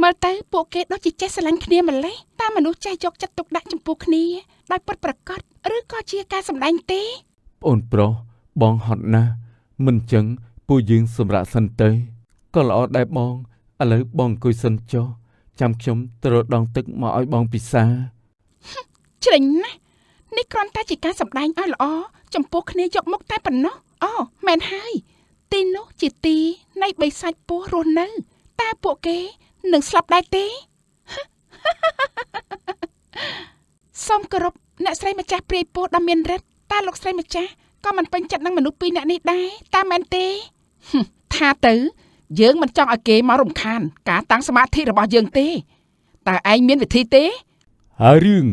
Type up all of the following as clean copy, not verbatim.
មើលទៅពួកគេដូចជាចេះស្រឡាញ់គ្នាម្ល៉េះតើមនុស្សចេះយកចិត្តទុកដាក់ចំពោះគ្នាដោយពិតប្រាកដឬក៏ជាការសម្ដែងទេ ប្អូនប្រុសបងហត់ណាស់មិនចឹងពួកយើងសម្រាកសិនទៅក៏ល្អដែរបងឥឡូវបងអង្គុយសិនចុះចាំខ្ញុំទៅរកដងទឹកមកឲ្យបងពិសា ជ្រេញណាស់នេះគ្រាន់តែជាការសម្ដែងឲ្យល្អចំពោះគ្នាយកមុខតែប៉ុណ្ណោះអូមែនហើយទីនោះជាទីនៃបិសាចពស់រស់នៅតើពួកគេនឹងស្លាប់ដែរទេ សូមគោរពអ្នកស្រីម្ចាស់ព្រាយពោះដ៏មានឫទ្ធិតើលោកស្រីម្ចាស់ក៏មិនពេញចិត្តនឹងមនុស្សពីរនាក់នេះដែរតើមែនទេថាទៅយើងមិនចង់ឲ្យគេមករំខានការតាំងសមាធិរបស់យើងទេតើឯងមានវិធីទេ ហើយរឿង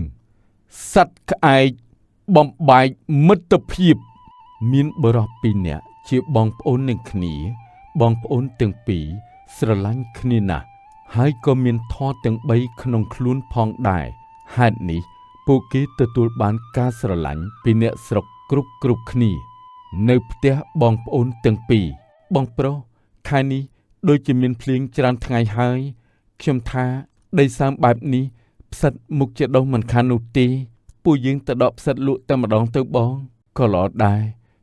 សត្វក្អែកបំបែកមិត្តភាពមានបុរសពីរនាក់ជាបងប្អូននឹងគ្នាបងប្អូនទាំងពីរស្រឡាញ់គ្នាណាស់ហើយក៏មានធម៌ទាំង3ក្នុងខ្លួនផងដែរហេតុនេះពួកគេទទួលបានការស្រឡាញ់ពីអ្នកស្រុកគ្រប់គ្នានៅផ្ទះបងប្អូនទាំងពីរបងប្រុសខែនេះដូចជាមានភ្លៀងច្រើនថ្ងៃហើយខ្ញុំថាដីសើមបែបនេះផ្សិតមុខជាដុះមិនខាននោះទេពួកយើងទៅដកផ្សិតលក់តែម្ដងទៅបងក៏ល្អដែរ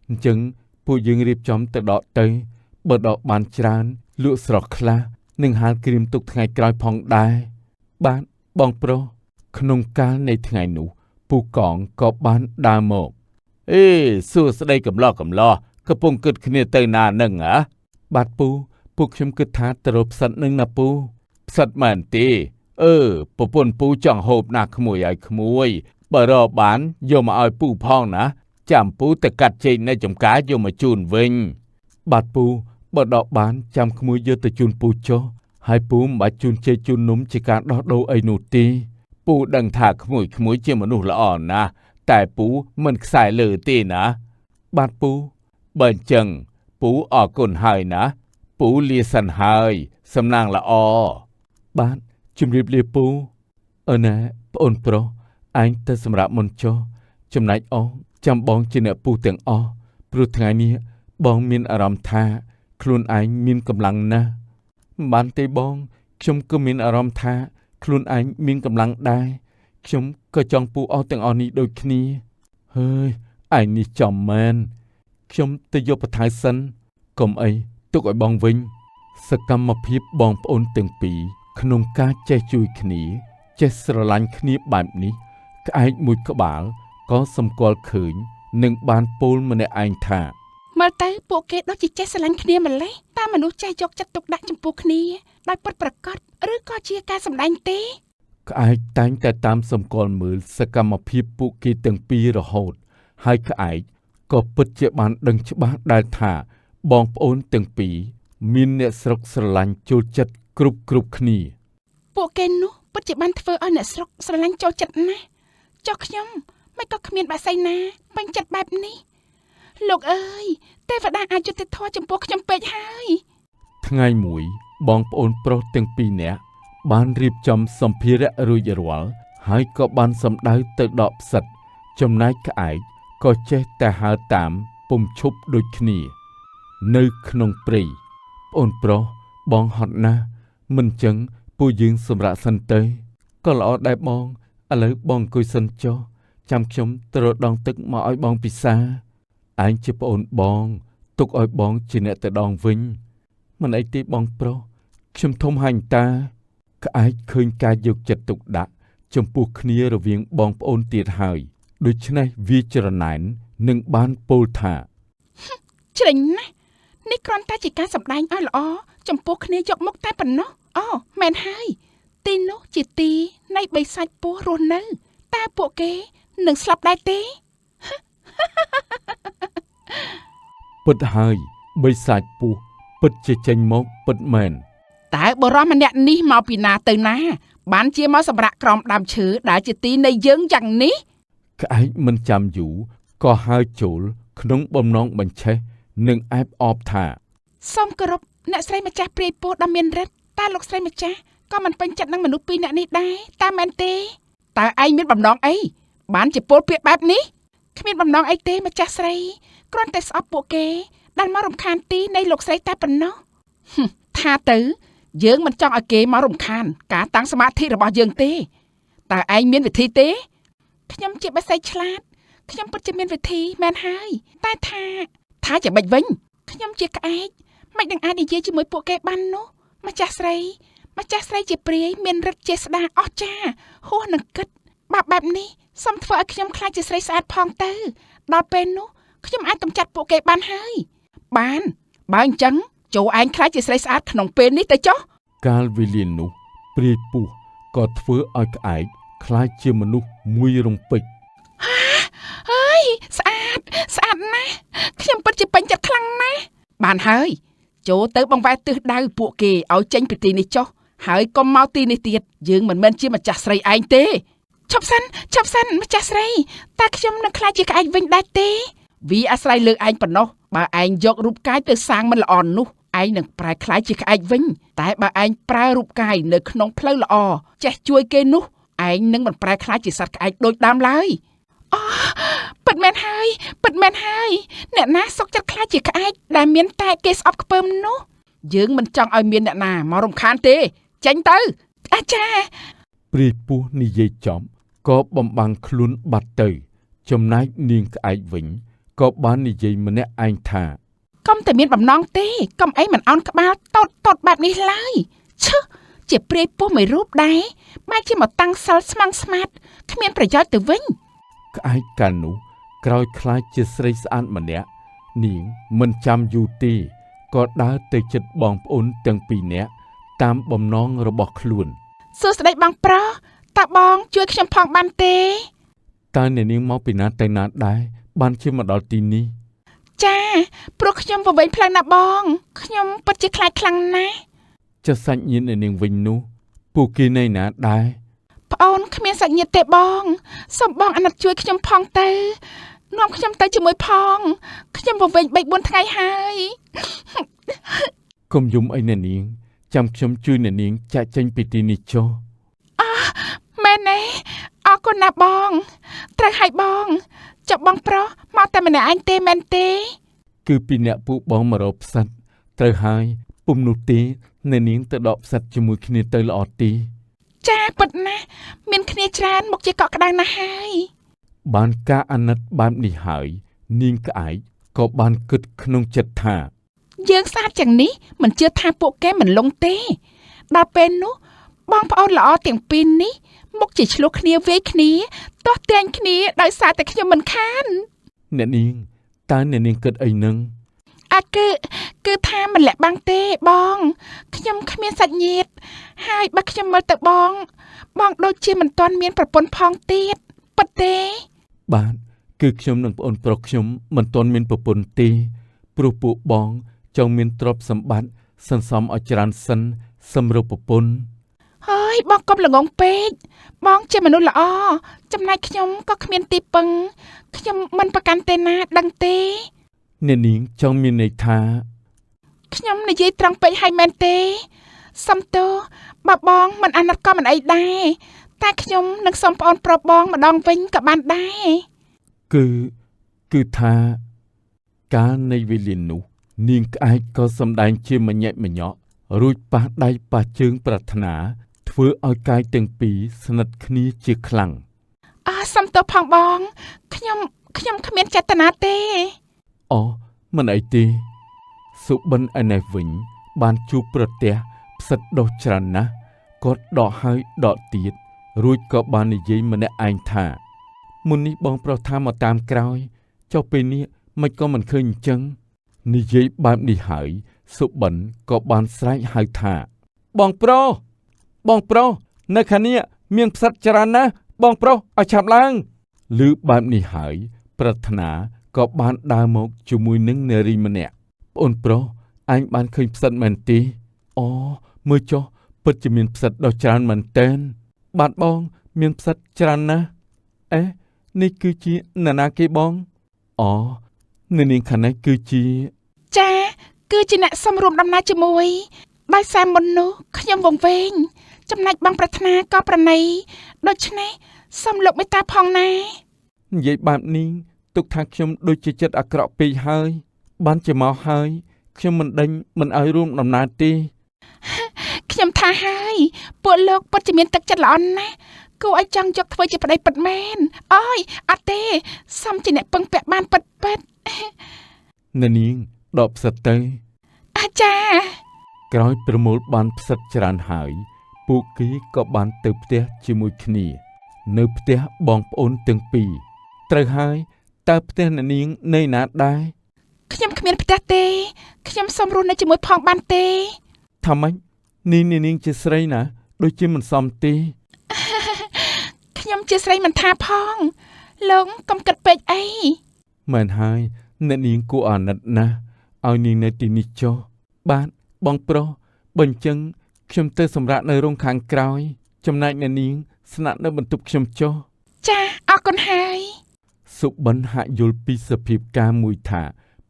អញ្ចឹងពួកយើងរៀបចំទៅដកទៅបើដកបានច្រើនលក់ស្រស់ខ្លះនឹងហាលក្រៀមទុកថ្ងៃក្រោយផងដែរបាទបងប្រុសក្នុងកាលនៃថ្ងៃនោះពូកងក៏បានដើរមកអេសួស្តីកំឡោះកំពុងគិតគ្នាទៅណានឹងហ៎បាទពូពួកខ្ញុំគិតថាទៅរកផ្សិតនឹងណាពូផ្សិតមែនទេអឺប្រពន្ធពូចង់ហូបណាស់ក្មួយឲ្យក្មួយបើរកបានយកមកឲ្យពូផងណាចាំពូទៅកាត់ចេកនៅចំការយកមកជូនវិញបាទពូបើដកបានចាំក្មួយយកទៅជូនពូចុះហើយពូមិនបាច់ជូនចេកជូននំជាការដោះដូរអីនោះទេពូដឹងថាក្មួយជាមនុស្សល្អណាស់តែពូមិនខ្សែលើទេណាបាទពូបើអញ្ចឹងពូអរគុណហើយណាពូលាសិនហើយសំណាងល្អបាទជំរាបលាពូអើណាប្អូនប្រុសឯងទៅសម្រាប់មុនចុះចំណែកអស់ចាំបងជាអ្នកពូទាំងអស់ព្រោះថ្ងៃនេះបងមានអារម្មណ៍ថាខ្លួនឯងមានកម្លាំងណាស់មិនបានទេបងខ្ញុំក៏មានអារម្មណ៍ថាខ្លួនឯងមានកម្លាំងដែរខ្ញុំក៏ចង់ពូអស់ទាំងអស់នេះដូចគ្នាហើយឯងនេះចំមែនខ្ញុំទៅយកបថៅសិនកុំអីទុកឲ្យបងវិញសកម្មភាពបងប្អូនទាំងពីរក្នុងការចេះជួយគ្នាចេះស្រឡាញ់គ្នាបែបនេះក្អែកមួយក្បាលក៏សម្គាល់ឃើញនិងបានពោលម្នាក់ឯងថា មើលទៅពួកគេដូចជាចេះស្រឡាញ់គ្នាម្ល៉េះតើមនុស្សចេះយកចិត្តទុកដាក់ចំពោះគ្នាដោយពិតប្រាកដឬក៏ជាការសម្ដែងទេ ក្អែកតែងតែតាមសម្គាល់មើលសកម្មភាពពួកគេទាំងពីររហូតហើយក្អែកក៏ពិតជាបានដឹងច្បាស់ដែរថាបងប្អូនទាំងពីរមានអ្នកស្រុកស្រឡាញ់ចូលចិត្តគ្រប់គ្នា ពួកគេនោះពិតជាបានធ្វើឲ្យអ្នកស្រុកស្រឡាញ់ចូលចិត្តណាស់ចុះខ្ញុំមិនក៏គ្មានបាក់សៃណាពេញចិត្តបែបនេះលោកអើយទេវតាអយុត្តិធម៌ចំពោះខ្ញុំពេកហើយ ថ្ងៃមួយបងប្អូនប្រុសទាំងពីរនាក់បានរៀបចំសម្ភារៈរួចរាល់ហើយក៏បានសម្ដៅទៅដកផ្សិតចំណែកក្អែកក៏ចេះតែហើរតាមពុំឈប់ដូចគ្នានៅក្នុងព្រៃប្អូនប្រុសបងហត់ណាស់មិនចឹងពួកយើងសម្រាកសិនទៅក៏ល្អដែរបងឥឡូវបងអង្គុយសិនចុះចាំខ្ញុំទៅរកដងទឹកមកឲ្យបងពិសាឯងជាប្អូនបងទុកឲ្យបងជាអ្នកទៅដងវិញមិនអីទេបងប្រុសខ្ញុំធំហាញ់តាក្អែកឃើញការយកចិត្តទុកដាក់ចំពោះគ្នារវាងបងប្អូនទៀតហើយដូច្នេះវាច្រណែននឹងបានពោលថា ជ្រេញណាស់នេះគ្រាន់តែជាការសម្ដែងឲ្យល្អចំពោះគ្នាយកមុខតែប៉ុណ្ណោះអូមែនហើយទីនោះជាទីនៃបិសាចពស់រស់នៅតើពួកគេនឹងស្លាប់ដែរទេ ពិតហើយបិសាចពស់ពិតជាចេញមកពិតមែន តើបុរសម្នាក់នេះមកពីណាទៅណាបានជាមកសម្រាកក្រោមដើមឈើដែលជាទីនៃយើងយ៉ាងនេះ ក្អែកមិនចាំយូរក៏ហើរចូលក្នុងបំណងបញ្ឆេះនិងអែបអបថា សូមគោរពអ្នកស្រីម្ចាស់ព្រាយពោះដ៏មានឫទ្ធិតើលោកស្រីម្ចាស់ក៏មិនពេញចិត្តនឹងមនុស្សពីរនាក់នេះដែរតើមែនទេតើឯងមានបំណងអីបានជាពោលពាក្យបែបនេះគ្មានបំណងអីទេម្ចាស់ស្រីគ្រាន់តែស្អប់ពួកគេដែលមករំខានទីនៃលោកស្រីតែប៉ុណ្ណោះថាទៅ យើងមិនចង់ឲ្យគេមករំខានការតាំងសមាធិរបស់យើងទេតើឯងមានវិធីទេខ្ញុំជាបក្សីឆ្លាតខ្ញុំពិតជាមានវិធីមែនហើយតែថាយ៉ាងម៉េចវិញខ្ញុំជាក្អែកមិននឹងអាចនិយាយជាមួយពួកគេបាននោះម្ចាស់ស្រីម្ចាស់ស្រីជាព្រាយមានរិទ្ធចេស្តាអស្ចារ្យហួសនឹងគិតបាបបែបនេះសូមធ្វើឲ្យខ្ញុំខ្លាចជាស្រីស្អាតផងទៅដល់ពេលនោះខ្ញុំអាចកម្ចាត់ពួកគេបានហើយបានបើអញ្ចឹងចូលឯងខ្លាចជាស្រីស្អាតក្នុងពេលនេះទៅចុះកាលវេលានោះព្រាយពស់ក៏ធ្វើឲ្យក្អែកខ្លាចជាមនុស្សមួយរំពេចហើយស្អាតស្អាតណាស់ខ្ញុំពិតជាពេញចិត្តខ្លាំងណាស់បានហើយចូលទៅបង្វែរទិសដៅពួកគេឲ្យចេញពីទីនេះចុះហើយកុំមកទីនេះទៀតយើងមិនមែនជាម្ចាស់ស្រីឯងទេឈប់សិនឈប់សិនម្ចាស់ស្រីតើខ្ញុំនឹងខ្លាចជាក្អែកវិញដែរទេវាអាស្រ័យលើឯងប៉ុណ្ណោះបើឯងយករូបកាយទៅសាងមិនល្អនោះឯងនឹងប្រែក្លាយជាក្អែកវិញតែបើឯងប្រើរូបកាយនៅក្នុងផ្លូវល្អចេះជួយគេនោះឯងនឹងមិនប្រែក្លាយជាសត្វក្អែកដូចដើមឡើយអូពិតមែនហើយពិតមែនហើយអ្នកណាសុកចិត្តខ្លាចជាក្អែកដែលមានតែគេស្អប់ខ្ពើមនោះយើងមិនចង់ឲ្យមានអ្នកណាមករំខានទេចេញទៅអាចារ្យព្រាយពស់និយាយចំក៏បំបាំងខ្លួនបាត់ទៅចំណែកនាងក្អែកវិញក៏បាននិយាយម្នាក់ឯងថាកុំតែមានបំណងទេកុំអីមិនអោនក្បាលតតតបែបនេះឡើយឈឺជាព្រាយពស់មួយរូបដែរបែរជាមកតាំងសិលស្មងស្មាតគ្មានប្រយោជន៍ទៅវិញក្អែកកាលនោះក្រោយខ្លាចជាស្រីស្អាតម្នាក់នាងមិនចាំយូរទេក៏ដើរទៅចិត្តបងប្អូនទាំងពីរនាក់តាមបំណងរបស់ខ្លួនសួស្តីបងប្រុសតើបងជួយខ្ញុំផងបានទេតើអ្នកនាងមកពីណាទៅណាដែរបានជាមកដល់ទីនេះចាព្រោះខ្ញុំវង្វេងផ្លូវណាបងខ្ញុំពិតជាខ្លាចខ្លាំងណាស់ចុះសាច់ញាតិអ្នកនាងវិញនោះពួកគេនៅណាដែរប្អូនគ្មានសាច់ញាតិទេបងសូមបងអាណិតជួយខ្ញុំផងទៅនាំខ្ញុំទៅជាមួយផងខ្ញុំវង្វេង3 4ថ្ងៃហើយកុំយំអីអ្នកនាងចាំខ្ញុំជួយអ្នកនាងចាក់ចេញពីទីនេះចុះអើមែនទេអរគុណណាបងត្រូវឲ្យបងចុះបងប្រុសមកតែម្នាក់ឯងទេមែនទេគឺពីអ្នកពួកបងមករកផ្សិតត្រូវហើយពុំនោះទេអ្នកនាងទៅដកផ្សិតជាមួយគ្នាទៅល្អទីចាពិតណាស់មានគ្នាច្រើនមកជាកក់ក្ដៅណាស់ហើយបានការអាណិតបែបនេះហើយនាងក្អែកក៏បានគិតក្នុងចិត្តថាយើងស្អាតយ៉ាងនេះមិនជឿថាពួកគេមិនលងទេដល់ពេលនោះបងប្អូនល្អទាំងពីរនេះមុខជាឆ្លោះគ្នាវាយគ្នាទាស់ទែងគ្នាដោយសារតែខ្ញុំមិនខានអ្នកនាងតើអ្នកនាងគិតអីនឹងអាគឺថាមិនលាក់បាំងទេបងខ្ញុំគ្មានសាច់ញាតិហើយបើខ្ញុំមើលទៅបងបងដូចជាមិនទាន់មានប្រពន្ធផងទៀតពិតទេបាទគឺខ្ញុំនិងប្អូនប្រុសខ្ញុំមិនទាន់មានប្រពន្ធទេព្រោះពួកបងចង់មានទ្រព្យសម្បត្តិសន្សំឲ្យច្រើនសិនសម្រាប់ប្រពន្ធហើយបងកុំល្ងងពេកបងជាមនុស្សល្អចំណែកខ្ញុំក៏គ្មានទីពឹងខ្ញុំមិនប្រកាន់ទេណាដឹងទេអ្នកនាងចង់មានន័យថាខ្ញុំនិយាយត្រង់ពេកហើយមែនទេសុំទោសបើបងមិនអាណិតក៏មិនអីដែរតែខ្ញុំនឹងសុំប្អូនប្រុសបងម្ដងវិញក៏បានដែរគឺថាកាលនៃវេលានោះនាងក្អែកក៏សម្ដែងជាមញាច់មញក់រួចប៉ះដៃប៉ះជើងប្រាថ្នាធ្វើឲ្យកាយទាំងពីរស្និទ្ធគ្នាជាខ្លាំងអើសុំទោសផងបងខ្ញុំគ្មានចេតនាទេអូមិនអីទេសុបិនឯនេះវិញបានជួបប្រទះផ្សិតដុះច្រើនណាស់គាត់ដកហើយដកទៀតរួចក៏បាននិយាយម្នាក់ឯងថាមុននេះបងប្រុសថាមកតាមក្រោយចុះពេលនេះមិនក៏មិនឃើញអញ្ចឹងនិយាយបែបនេះហើយសុបិនក៏បានស្រែកហៅថាបងប្រុសបងប្រុសនៅខាងនេះមានផ្សិតច្រើនណាស់បងប្រុសឲ្យឆាប់ឡើងឮបែបនេះហើយប្រាថ្នាក៏បានដើរមកជាមួយនឹងនារីម្នាក់ប្អូនប្រុសអញបានឃើញផ្សិតមែនទេអូមើលចុះពិតជាមានផ្សិតដ៏ច្រើនមែនទែនបាទបងមានផ្សិតច្រើនណាស់អេនេះគឺជានរណាគេបងអូអ្នកនាងខាងនេះគឺជាចាគឺជាអ្នកសំរួមដំណើរជាមួយដោយសារមុននោះខ្ញុំវង្វេងចំណែកបងប្រាថ្នាក៏ប្រណីដូច្នេះសូមលោកមេត្តាផងណានិយាយបែបនេះទុកថាខ្ញុំដូចជាចិត្តអាក្រក់ពេកហើយបានជាមកហើយខ្ញុំមិនដេញមិនឲ្យរួមដំណើរទេ ខ្ញុំថាហើយពួកលោកពិតជាមានទឹកចិត្តល្អណាស់គួរឲ្យចង់យកធ្វើជាប្តីពិតមែនអើយអត់ទេសំជាអ្នកពឹងពាក់បានពិតពិត អ្នកនាងដកផ្សិតទៅ អាចារ្យ ក្រោយប្រមូលបានផ្សិតច្រើនហើយពួកគេក៏បានទៅផ្ទះជាមួយគ្នានៅផ្ទះបងប្អូនទាំងពីរត្រូវហើយតើផ្ទះអ្នកនាងនៅណាដែរ ខ្ញុំគ្មានផ្ទះទេខ្ញុំសូមរស់នៅជាមួយផងបានទេ ថាម៉េចនេះអ្នកនាងជាស្រីណាដូចជាមិនសមទេ ខ្ញុំជាស្រីមិនថាផងលោកកុំគិតពេកអី មែនហើយអ្នកនាងគួរអាណិតណាស់ឲ្យនាងនៅទីនេះចុះបាទបងប្រុសបើអញ្ចឹងខ្ញុំទៅសម្រាកនៅរោងខាងក្រោយចំណែកអ្នកនាងស្នាក់នៅបន្ទប់ខ្ញុំចុះ ចាអរគុណហើយ សុបិនហាក់យល់ពីសភាពការមួយថា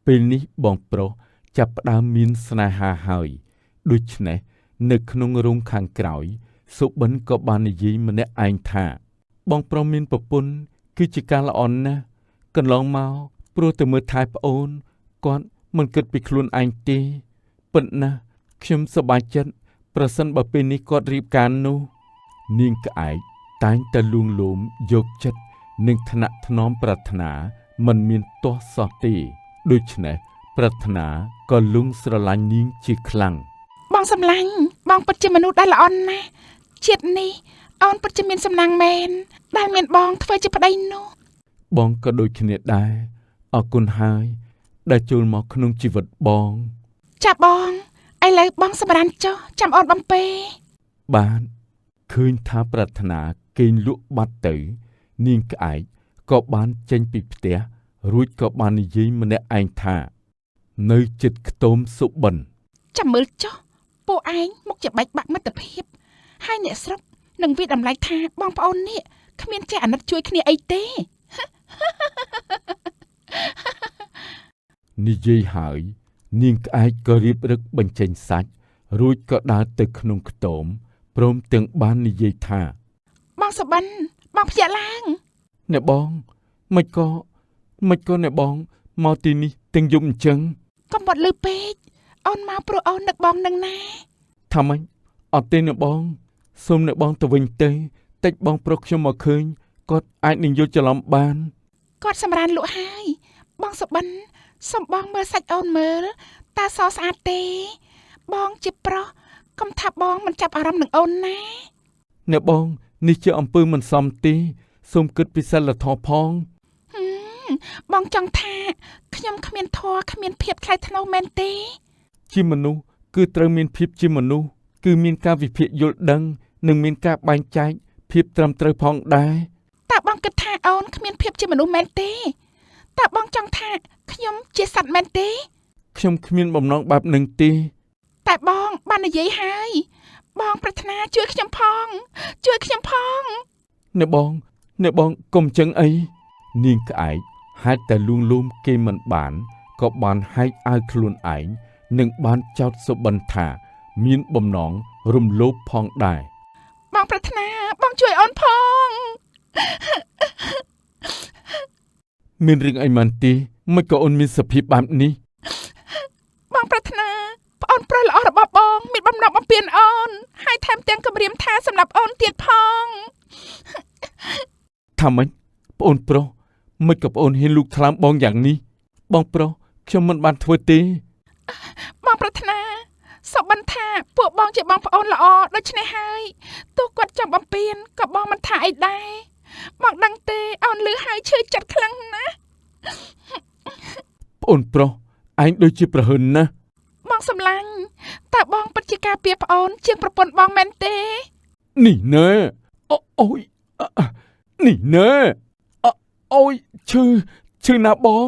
ពេលនេះបងប្រុសចាប់ផ្ដើមមានស្នេហាហើយដូច្នេះនៅក្នុងរោងខាងក្រោយសុបិនក៏បាននិយាយម្នាក់ឯងថាបងប្រុសមានប្រពន្ធគឺជាការល្អណាស់កន្លងមកព្រោះតែមើលថែប្អូនគាត់មិនគិតពីខ្លួនឯងទេពិតណាស់ខ្ញុំសប្បាយចិត្តប្រសិនបើពេលនេះគាត់រៀបការនោះនាងក្អែកតែងតែលួងលោមយកចិត្តនឹងថ្នាក់ថ្នមប្រាថ្នាមិនមានទាស់សោះទេដូច្នេះប្រាថ្នាក៏លងស្រឡាញ់នាងជាខ្លាំង បងសម្លាញ់បងពិតជាមនុស្សដែលល្អណាស់ជាតិនេះអូនពិតជាមានសំណាងមែនដែលមានបងធ្វើជាប្តីនោះ បងក៏ដូចគ្នាដែរអរគុណហើយដែលចូលមកក្នុងជីវិតបង ចាបងឥឡូវបងសម្រានចុះចាំអូនបំពេ បាទឃើញថាប្រាថ្នាគេងលក់បាត់ទៅនាងក្អែកក៏បានចេញពីផ្ទះរួចក៏បាននិយាយម្នាក់ឯងថានៅចិត្តខ្ទមសុបិន ចាំមើលចុះពួកឯងមុខជាបែកបាក់មិត្តភាពហើយអ្នកស្រុកនឹងវាតម្លៃថាបងប្អូននេះគ្មានចេះអាណិតជួយគ្នាអីទេ និយាយហើយនាងក្អែកក៏រៀបរឹកបញ្ចេញសាច់រួចក៏ដើរទៅក្នុងខ្ទមព្រមទាំងបាននិយាយថា បងសុបិនបងភ្ញាក់ឡើង អ្នកបងមិនក៏អ្នកបងមកទីនេះទាំងយប់អញ្ចឹង កុំបាត់លឺពេកអូនមកព្រោះអូននឹកបងនឹងណា ថាម៉េចអត់ទេអ្នកបងសូមអ្នកបងទៅវិញទៅតិចបងប្រុសខ្ញុំមកឃើញគាត់អាចនឹងយល់ច្រឡំបាន គាត់សម្រានលក់ហើយបងសុបិនសូមបងមើលសាច់អូនមើលតើសស្អាតទេបងជាប្រុសកុំថាបងមិនចាប់អារម្មណ៍នឹងអូនណា អ្នកបងនេះជាអំពើមិនសមទេសូមគិតពីសិលធម៌ផង បងចង់ថាខ្ញុំគ្មានធម៌គ្មានភាពថ្លៃថ្នូរមែនទេ ជាមនុស្សគឺត្រូវមានភាពជាមនុស្សគឺមានការវិភាគយល់ដឹងនិងមានការបែងចែកភាពត្រឹមត្រូវផងដែរ តើបងគិតថាអូនគ្មានភាពជាមនុស្សមែនទេតើបងចង់ថាខ្ញុំជាសត្វមែនទេ ខ្ញុំគ្មានបំណងបែបនឹងទេ តែបងបាននិយាយហើយបងប្រាថ្នាជួយខ្ញុំផងជួយខ្ញុំផង អ្នកបងកុំចឹងអីនាងក្អែកហេតុតែលួងលោមគេមិនបានក៏បានហែកអាវខ្លួនឯងនិងបានចោទសុបិនថាមានបំណងរំលោភផងដែរ បងប្រាថ្នាបងជួយអូនផង មានរឿងអីមែនទេមិនក៏អូនមានសភាពបែបនេះ បងប្រាថ្នាប្អូនប្រុសល្អរបស់បងមានបំណងបំពេញអូនហើយថែមទាំងគំរាមថាសម្រាប់អូនទៀតផង ថាម៉េចប្អូនប្រុសមិនក៏ប្អូនហ៊ានលូកថ្លើមបងយ៉ាងនេះបងប្រុសខ្ញុំមិនបានធ្វើទេ បងប្រាថ្នាសុបិនថាពួកបងជាបងប្អូនល្អដូច្នេះហើយទោះគាត់ចង់បំពេញក៏បងមិនថាអីដែរបងដឹងទេអូនលឺហើយឈឺចិត្តខ្លាំងណាស់ ប្អូនប្រុសឯងដូចជាប្រហិនណាស់ បងសម្លាញ់តើបងពិតជាការពារប្អូនជាងប្រពន្ធបងមែនទេ នេះណែអូយនេះណែអូយឈឺណាស់បង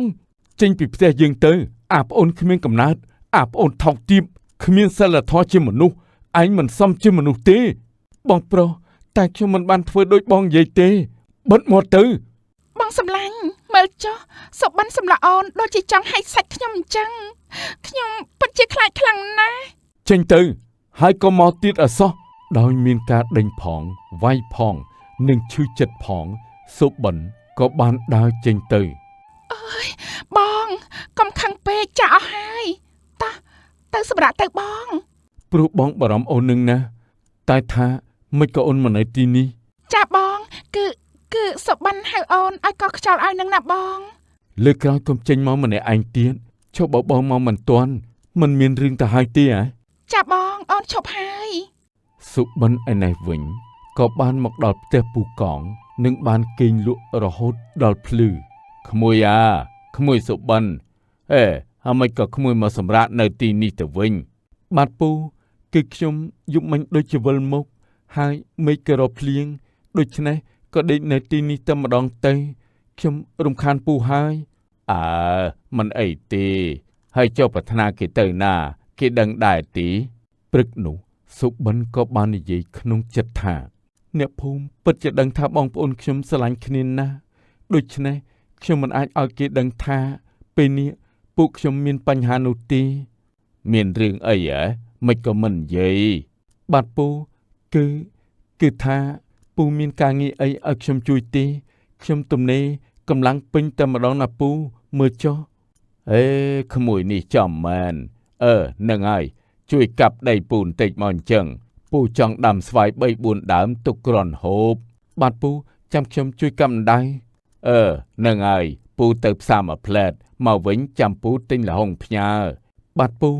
ចេញពីផ្ទះយើងទៅអាប្អូនគ្មានកំណើតអាប្អូនថោកទាបគ្មានសិលធម៌ជាមនុស្សឯងមិនសមជាមនុស្សទេបងប្រុសតែខ្ញុំមិនបានធ្វើដូចបងនិយាយទេបិទមាត់ទៅ បងសម្លាញ់មើលចុះសុបិនសម្លាអូនដូចជាចង់ហែកសាច់ខ្ញុំអញ្ចឹងខ្ញុំពិតជាខ្លាចខ្លាំងណាស់ ចេញទៅហើយក៏មកទៀតអសោះដោយមានការដេញផងវាយផងនិងឈឺចិត្តផងសុបិនក៏បានដើរចេញទៅ អើយបងកុំខឹងពេកចាស់អស់ហើយតោះទៅសម្រាប់ទៅបង ព្រោះបងបារម្ភអូននឹងណាតែថាមិនក៏អូនមកនៅទីនេះចាបងគឺសុបិនហៅអូនឲ្យកោះខ្យល់ឲ្យនឹងណាបងលើកក្រោយកុំចេញមកម្នាក់ឯងទៀតឈប់បងមកមិនទាន់មិនមានរឿងទៅហើយទេហ៎ចាបងអូនឈប់ហើយសុបិនឯនេះវិញក៏បានមកដល់ផ្ទះពូកងនិងបានគេងលក់រហូតដល់ភ្លឺក្មួយអាក្មួយសុបិនអេហើយមិនក៏ក្មួយមកសម្រាប់នៅទីនេះទៅវិញបាទពូគឺខ្ញុំយប់មិញដូចជាវិលមុខហើយមេឃក៏រភ្លៀងដូច្នេះក៏ដេកនៅទីនេះតែម្ដងទៅខ្ញុំរំខានពូហើយអើមិនអីទេហើយចុះប្រាថ្នាគេទៅណាគេដឹងដែរទីព្រឹកនោះសុបិនក៏បាននិយាយក្នុងចិត្តថាអ្នកភូមិពិតជាដឹងថាបងប្អូនខ្ញុំស្រឡាញ់គ្នាណាស់ដូច្នេះខ្ញុំមិនអាចឲ្យគេដឹងថាពេលនេះពួកខ្ញុំមានបញ្ហានោះទេមានរឿងអីហ៎មិនក៏មិននិយាយបាទពូគឺថាពូមានការងារអីឲ្យខ្ញុំជួយទេខ្ញុំទំនេរកម្លាំងពេញតែម្ដងណាពូមើលចុះអេក្មួយនេះចំមែនអឺនឹងហើយជួយកាប់ដីពូបន្តិចមកអញ្ចឹងពូចង់ដាំស្វាយ3 4ដើមទុកគ្រាន់ហូបបាទពូចាំខ្ញុំជួយកាប់ដៃអឺនឹងហើយពូទៅផ្សារមួយផ្លែតមកវិញចាំពូទិញល្ហុងផ្ញើបាទពូ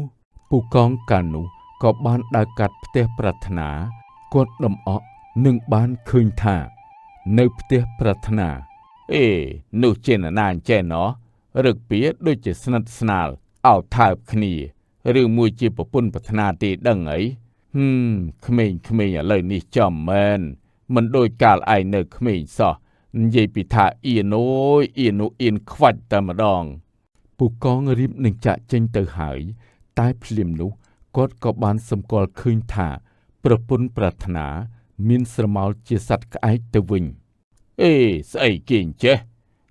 ពូកងកាលនោះក៏បានដើរកាត់ផ្ទះប្រាថ្នាគាត់ដំអកនឹងបានឃើញថានៅផ្ទះប្រាថ្នាអេនោះជានណាអញ្ចេះណោះរឹកពីដូចជាស្និទ្ធស្នាលអោថើបគ្នាឬមួយជាប្រពន្ធប្រាថ្នាទេដឹងអីក្មេងៗឥឡូវនេះចំមែនមិនដូចកាលឯងនៅក្មេងសោះនិយាយពីថាអៀនអូយអៀននោះអៀនខ្វាច់តែម្ដងពូកងរៀបនឹងចាក់ចេញទៅហើយតែភ្លាមនោះគាត់ក៏បានសម្គាល់ឃើញថាប្រពន្ធប្រាថ្នាមានស្រមោលជាសត្វក្អែកទៅវិញអេស្អីគេអញ្ចេះ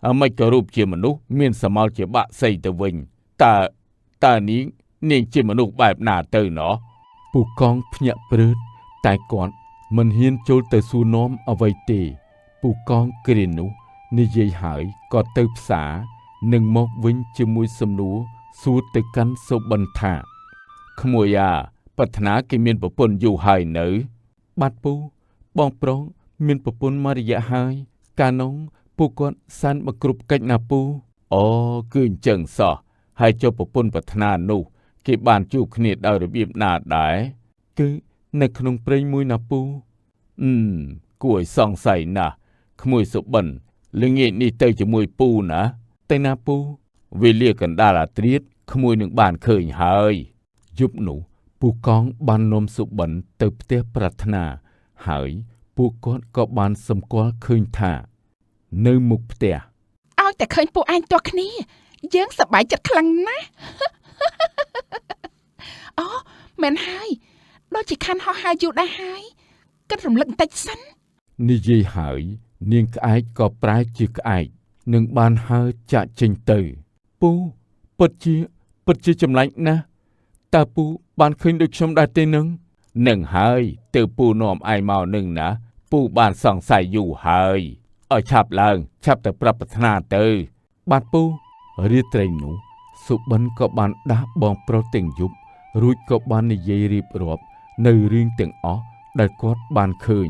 អ្មេចក៏រូបជាមនុស្សមានស្រមោលជាបាក់សីទៅវិញតើនាងជាមនុស្សបែបណាទៅណោះពូកងភ្ញាក់ព្រឺតតែគាត់មិនហ៊ានចូលទៅសួរនាំអ្វីទេពូកងគ្រានោះនិយាយហើយក៏ទៅផ្សារនិងមកវិញជាមួយសំណួរសួរទៅកាន់សុបិនថាក្មួយអាប្រាថ្នាគេមានប្រពន្ធយូរហើយនៅបាទពូបងប្រុសមានប្រពន្ធមករយៈហើយកាលនោះពួកគាត់សែនមកគ្រប់កិច្ចណាពូអូគឺអញ្ចឹងសោះហើយចុះប្រពន្ធប្រាថ្នានោះគេបានជួបគ្នាដោយរបៀបណាដែរគឺនៅក្នុងព្រៃមួយណាពូគួរឲ្យសង្ស័យណាស់ក្មួយសុបិនល្ងាចនេះទៅជាមួយពូណាទៅណាពូវេលាកណ្ដាលអាត្រៀតក្មួយនឹងបានឃើញហើយយប់នោះពូកងបាននាំសុបិនទៅផ្ទះប្រាថ្នាហើយពួកគាត់ក៏បានសម្គាល់ឃើញថានៅមុខផ្ទះឲ្យតែឃើញពួកឯងទាស់គ្នាយើងសប្បាយចិត្តខ្លាំងណាស់អូមែនហើយដូចជាខាន់ហោះហើរយូរដែរហើយគិតរំលឹកបន្តិចសិននិយាយហើយនាងក្អែកក៏ប្រែជាក្អែកនឹងបានហើរចាក់ចេញទៅពូពិតជាចម្លែកណាស់តើពូបានឃើញដូចខ្ញុំដែរទេនឹងនឹងហើយទើបពូនាំឯងមកនឹងណាពូបានសង្ស័យយូរហើយឲ្យឆាប់ឡើងឆាប់ទៅប្រាប់ប្រាថ្នាទៅបាទពូរាត្រីនោះសុបិនក៏បានដាស់បងប្រុសទាំងយប់រួចក៏បាននិយាយរៀបរាប់នៅរឿងទាំងអស់ដែលគាត់បានឃើញ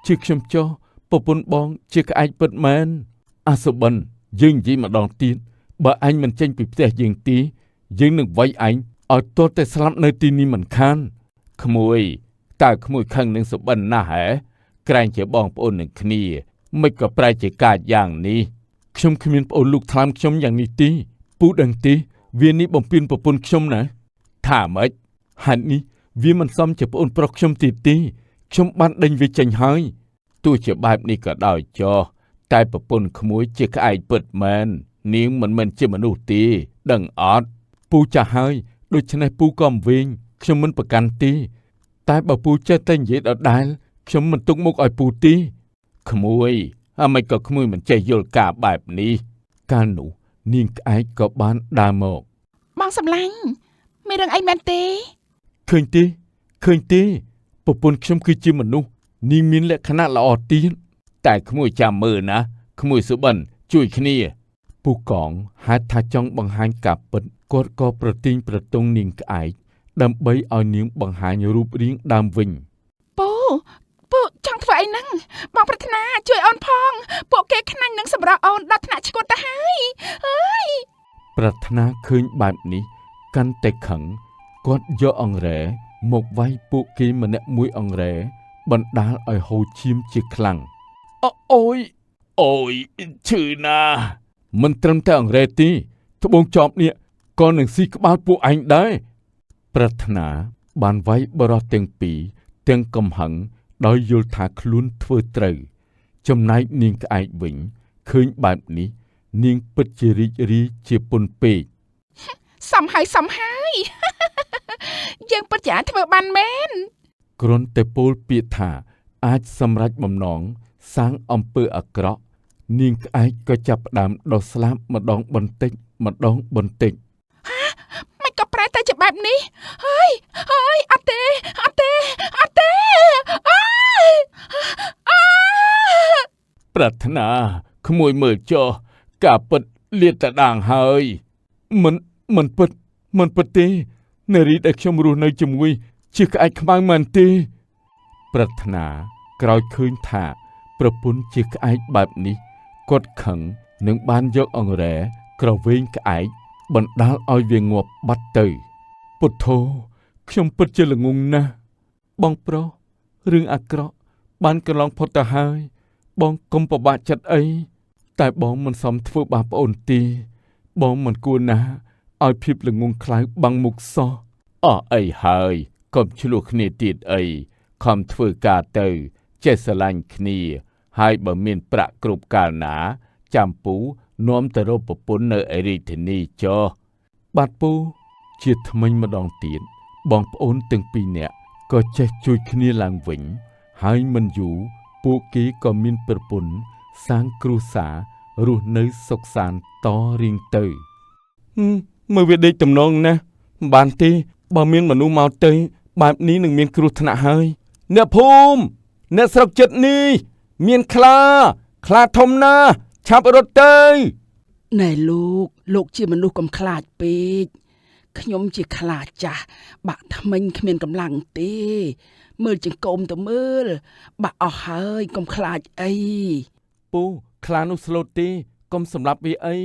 ជាខ្ញុំចោះប្រពន្ធបងជាក្អែកពិតមែនអាសុបិនយើងនិយាយម្ដងទៀតបើឯងមិនចេញពីផ្ទះយើងទីយើងនឹងវាយឯងឲ្យទាល់តែស្លាប់នៅទីនេះមិនខានក្មួយតើក្មួយខឹងនឹងសុបិនណាស់ហ៎ក្រែងជាបងប្អូននឹងគ្នាមិនក៏ប្រែជាកាចយ៉ាងនេះខ្ញុំគ្មានប្អូនលោកថ្លើមខ្ញុំយ៉ាងនេះទេពូដឹងទេវានេះបំពេញប្រពន្ធខ្ញុំណាថាម៉េចហេតុនេះវាមិនសមជាប្អូនប្រុសខ្ញុំទៀតទេខ្ញុំបានដេញវាចេញហើយទោះជាបែបនេះក៏ដោយចុះតែប្រពន្ធក្មួយជាក្អែកពិតមែននាងមិនមែនជាមនុស្សទេដឹងអត់ពូចាស់ហើយដូច្នេះពូក៏មិនវិញខ្ញុំមិនប្រកាន់ទេតែបើពូចេះតែនិយាយដដែលខ្ញុំមិនទុកមុខឲ្យពូទេក្មួយអ្មេចក៏ក្មួយមិនចេះយល់ការបែបនេះកាលនោះនាងក្អែកក៏បានដើរមកបងសម្លាញ់មានរឿងអីមែនទេឃើញទេឃើញទេប្រពន្ធខ្ញុំគឺជាមនុស្សនាងមានលក្ខណៈល្អទៀតតែក្មួយចាំមើលណាក្មួយសុបិនជួយគ្នាពូកងហេតុថាចង់បង្ហាញការពិតគាត់ក៏ប្រទីងប្រទង់នាងក្អែក ដើម្បីឲ្យនាងបង្ហាញរូបរាងដើមវិញ ពូពូចង់ធ្វើអីហ្នឹងបងប្រាថ្នាជួយអូនផងពួកគេខ្នាញ់នឹងសម្រស់អូនដល់ថ្នាក់ឈួតទៅហើយអើយ ប្រាថ្នាឃើញបែបនេះកាន់តែខឹងគាត់យកអង្រែមកវាយពួកគេម្នាក់មួយអង្រែបណ្ដាលឲ្យហូរឈាមជាខ្លាំងអអូយអូយឈឺណាស់មិនត្រឹមតែអង្រែទេត្បូងចប់នេះក៏នឹងស៊ីក្បាលពួកឯងដែរប្រាថ្នាបានវាយបរោះទាំងពីរទាំងកំហឹងដោយយល់ថាខ្លួនធ្វើត្រូវចំណែកនាងក្អែកវិញឃើញបែបនេះនាងពិតជារីករាយជាពន់ពេក សំហើយសំហើយ យើងពិតជាអាចធ្វើបានមែន គ្រាន់តែពោលពាក្យថាអាចសម្រេចបំណងសាងអំពើអាក្រក់នាងក្អែកក៏ចាប់ផ្ដើមដុះស្លាបម្ដងបន្តិចម្ដងបន្តិច មិនក៏ប្រែទៅជាបែបនេះហើយហើយអត់ទេអត់ទេអត់ទេអើយអើ ប្រាថ្នាក្មួយមើលចុះការពិតលាតតដាងហើយមិនមិនពិតមិនពិតទេនារីដែលខ្ញុំរស់នៅជាមួយជាក្អែកខ្មៅមែនទេប្រាថ្នាក្រោយឃើញថាប្រពន្ធជាក្អែកបែបនេះគាត់ខឹងនឹងបានយកអង្រែក្រវែងក្អែកបណ្ដាលឲ្យវាងាប់បាត់ទៅពុទ្ធោខ្ញុំពិតជាល្ងង់ណាស់បងប្រុសរឿងអាក្រក់បានកន្លងផុតទៅហើយបងកុំពិបាកចិត្តអីតែបងមិនសមធ្វើបាបប្អូនទេបងមិនគួរណាឲ្យភាពល្ងង់ខ្លៅបាំងមុខសោះអស់អីហើយកុំឆ្លោះគ្នាទៀតអីខំធ្វើការទៅចេះស្រឡាញ់គ្នាហើយបើមានប្រាក់គ្រប់កាលណាចាំពូនាំទៅរកប្រពន្ធនៅឯរាជធានីចុះបាទពូជាថ្មិញម្ដងទៀតបងប្អូនទាំងពីរនាក់ក៏ចេះជួយគ្នាឡើងវិញហើយមិនយូរពួកគេក៏មានប្រពន្ធសាងគ្រួសាររស់នៅសុខសាន្តតរៀងទៅមើលវាដេកទំនងណាស់មិនបានទេបើមានមនុស្សមកទៅបែបនេះនឹងមានគ្រោះថ្នាក់ហើយអ្នកភូមិអ្នកស្រុកចិត្តនេះមានខ្លាខ្លាធំណាស់ឆាប់រត់ទៅ ណែលោកលោកជាមនុស្សកំខ្លាចពេកខ្ញុំជាខ្លាចចាស់បាក់ថ្មិញគ្មានកម្លាំងទេមើលចង្កូមទៅមើលបាក់អស់ហើយកុំខ្លាចអី ពូខ្លានោះស្លូតទេកុំសម្លាប់វាអី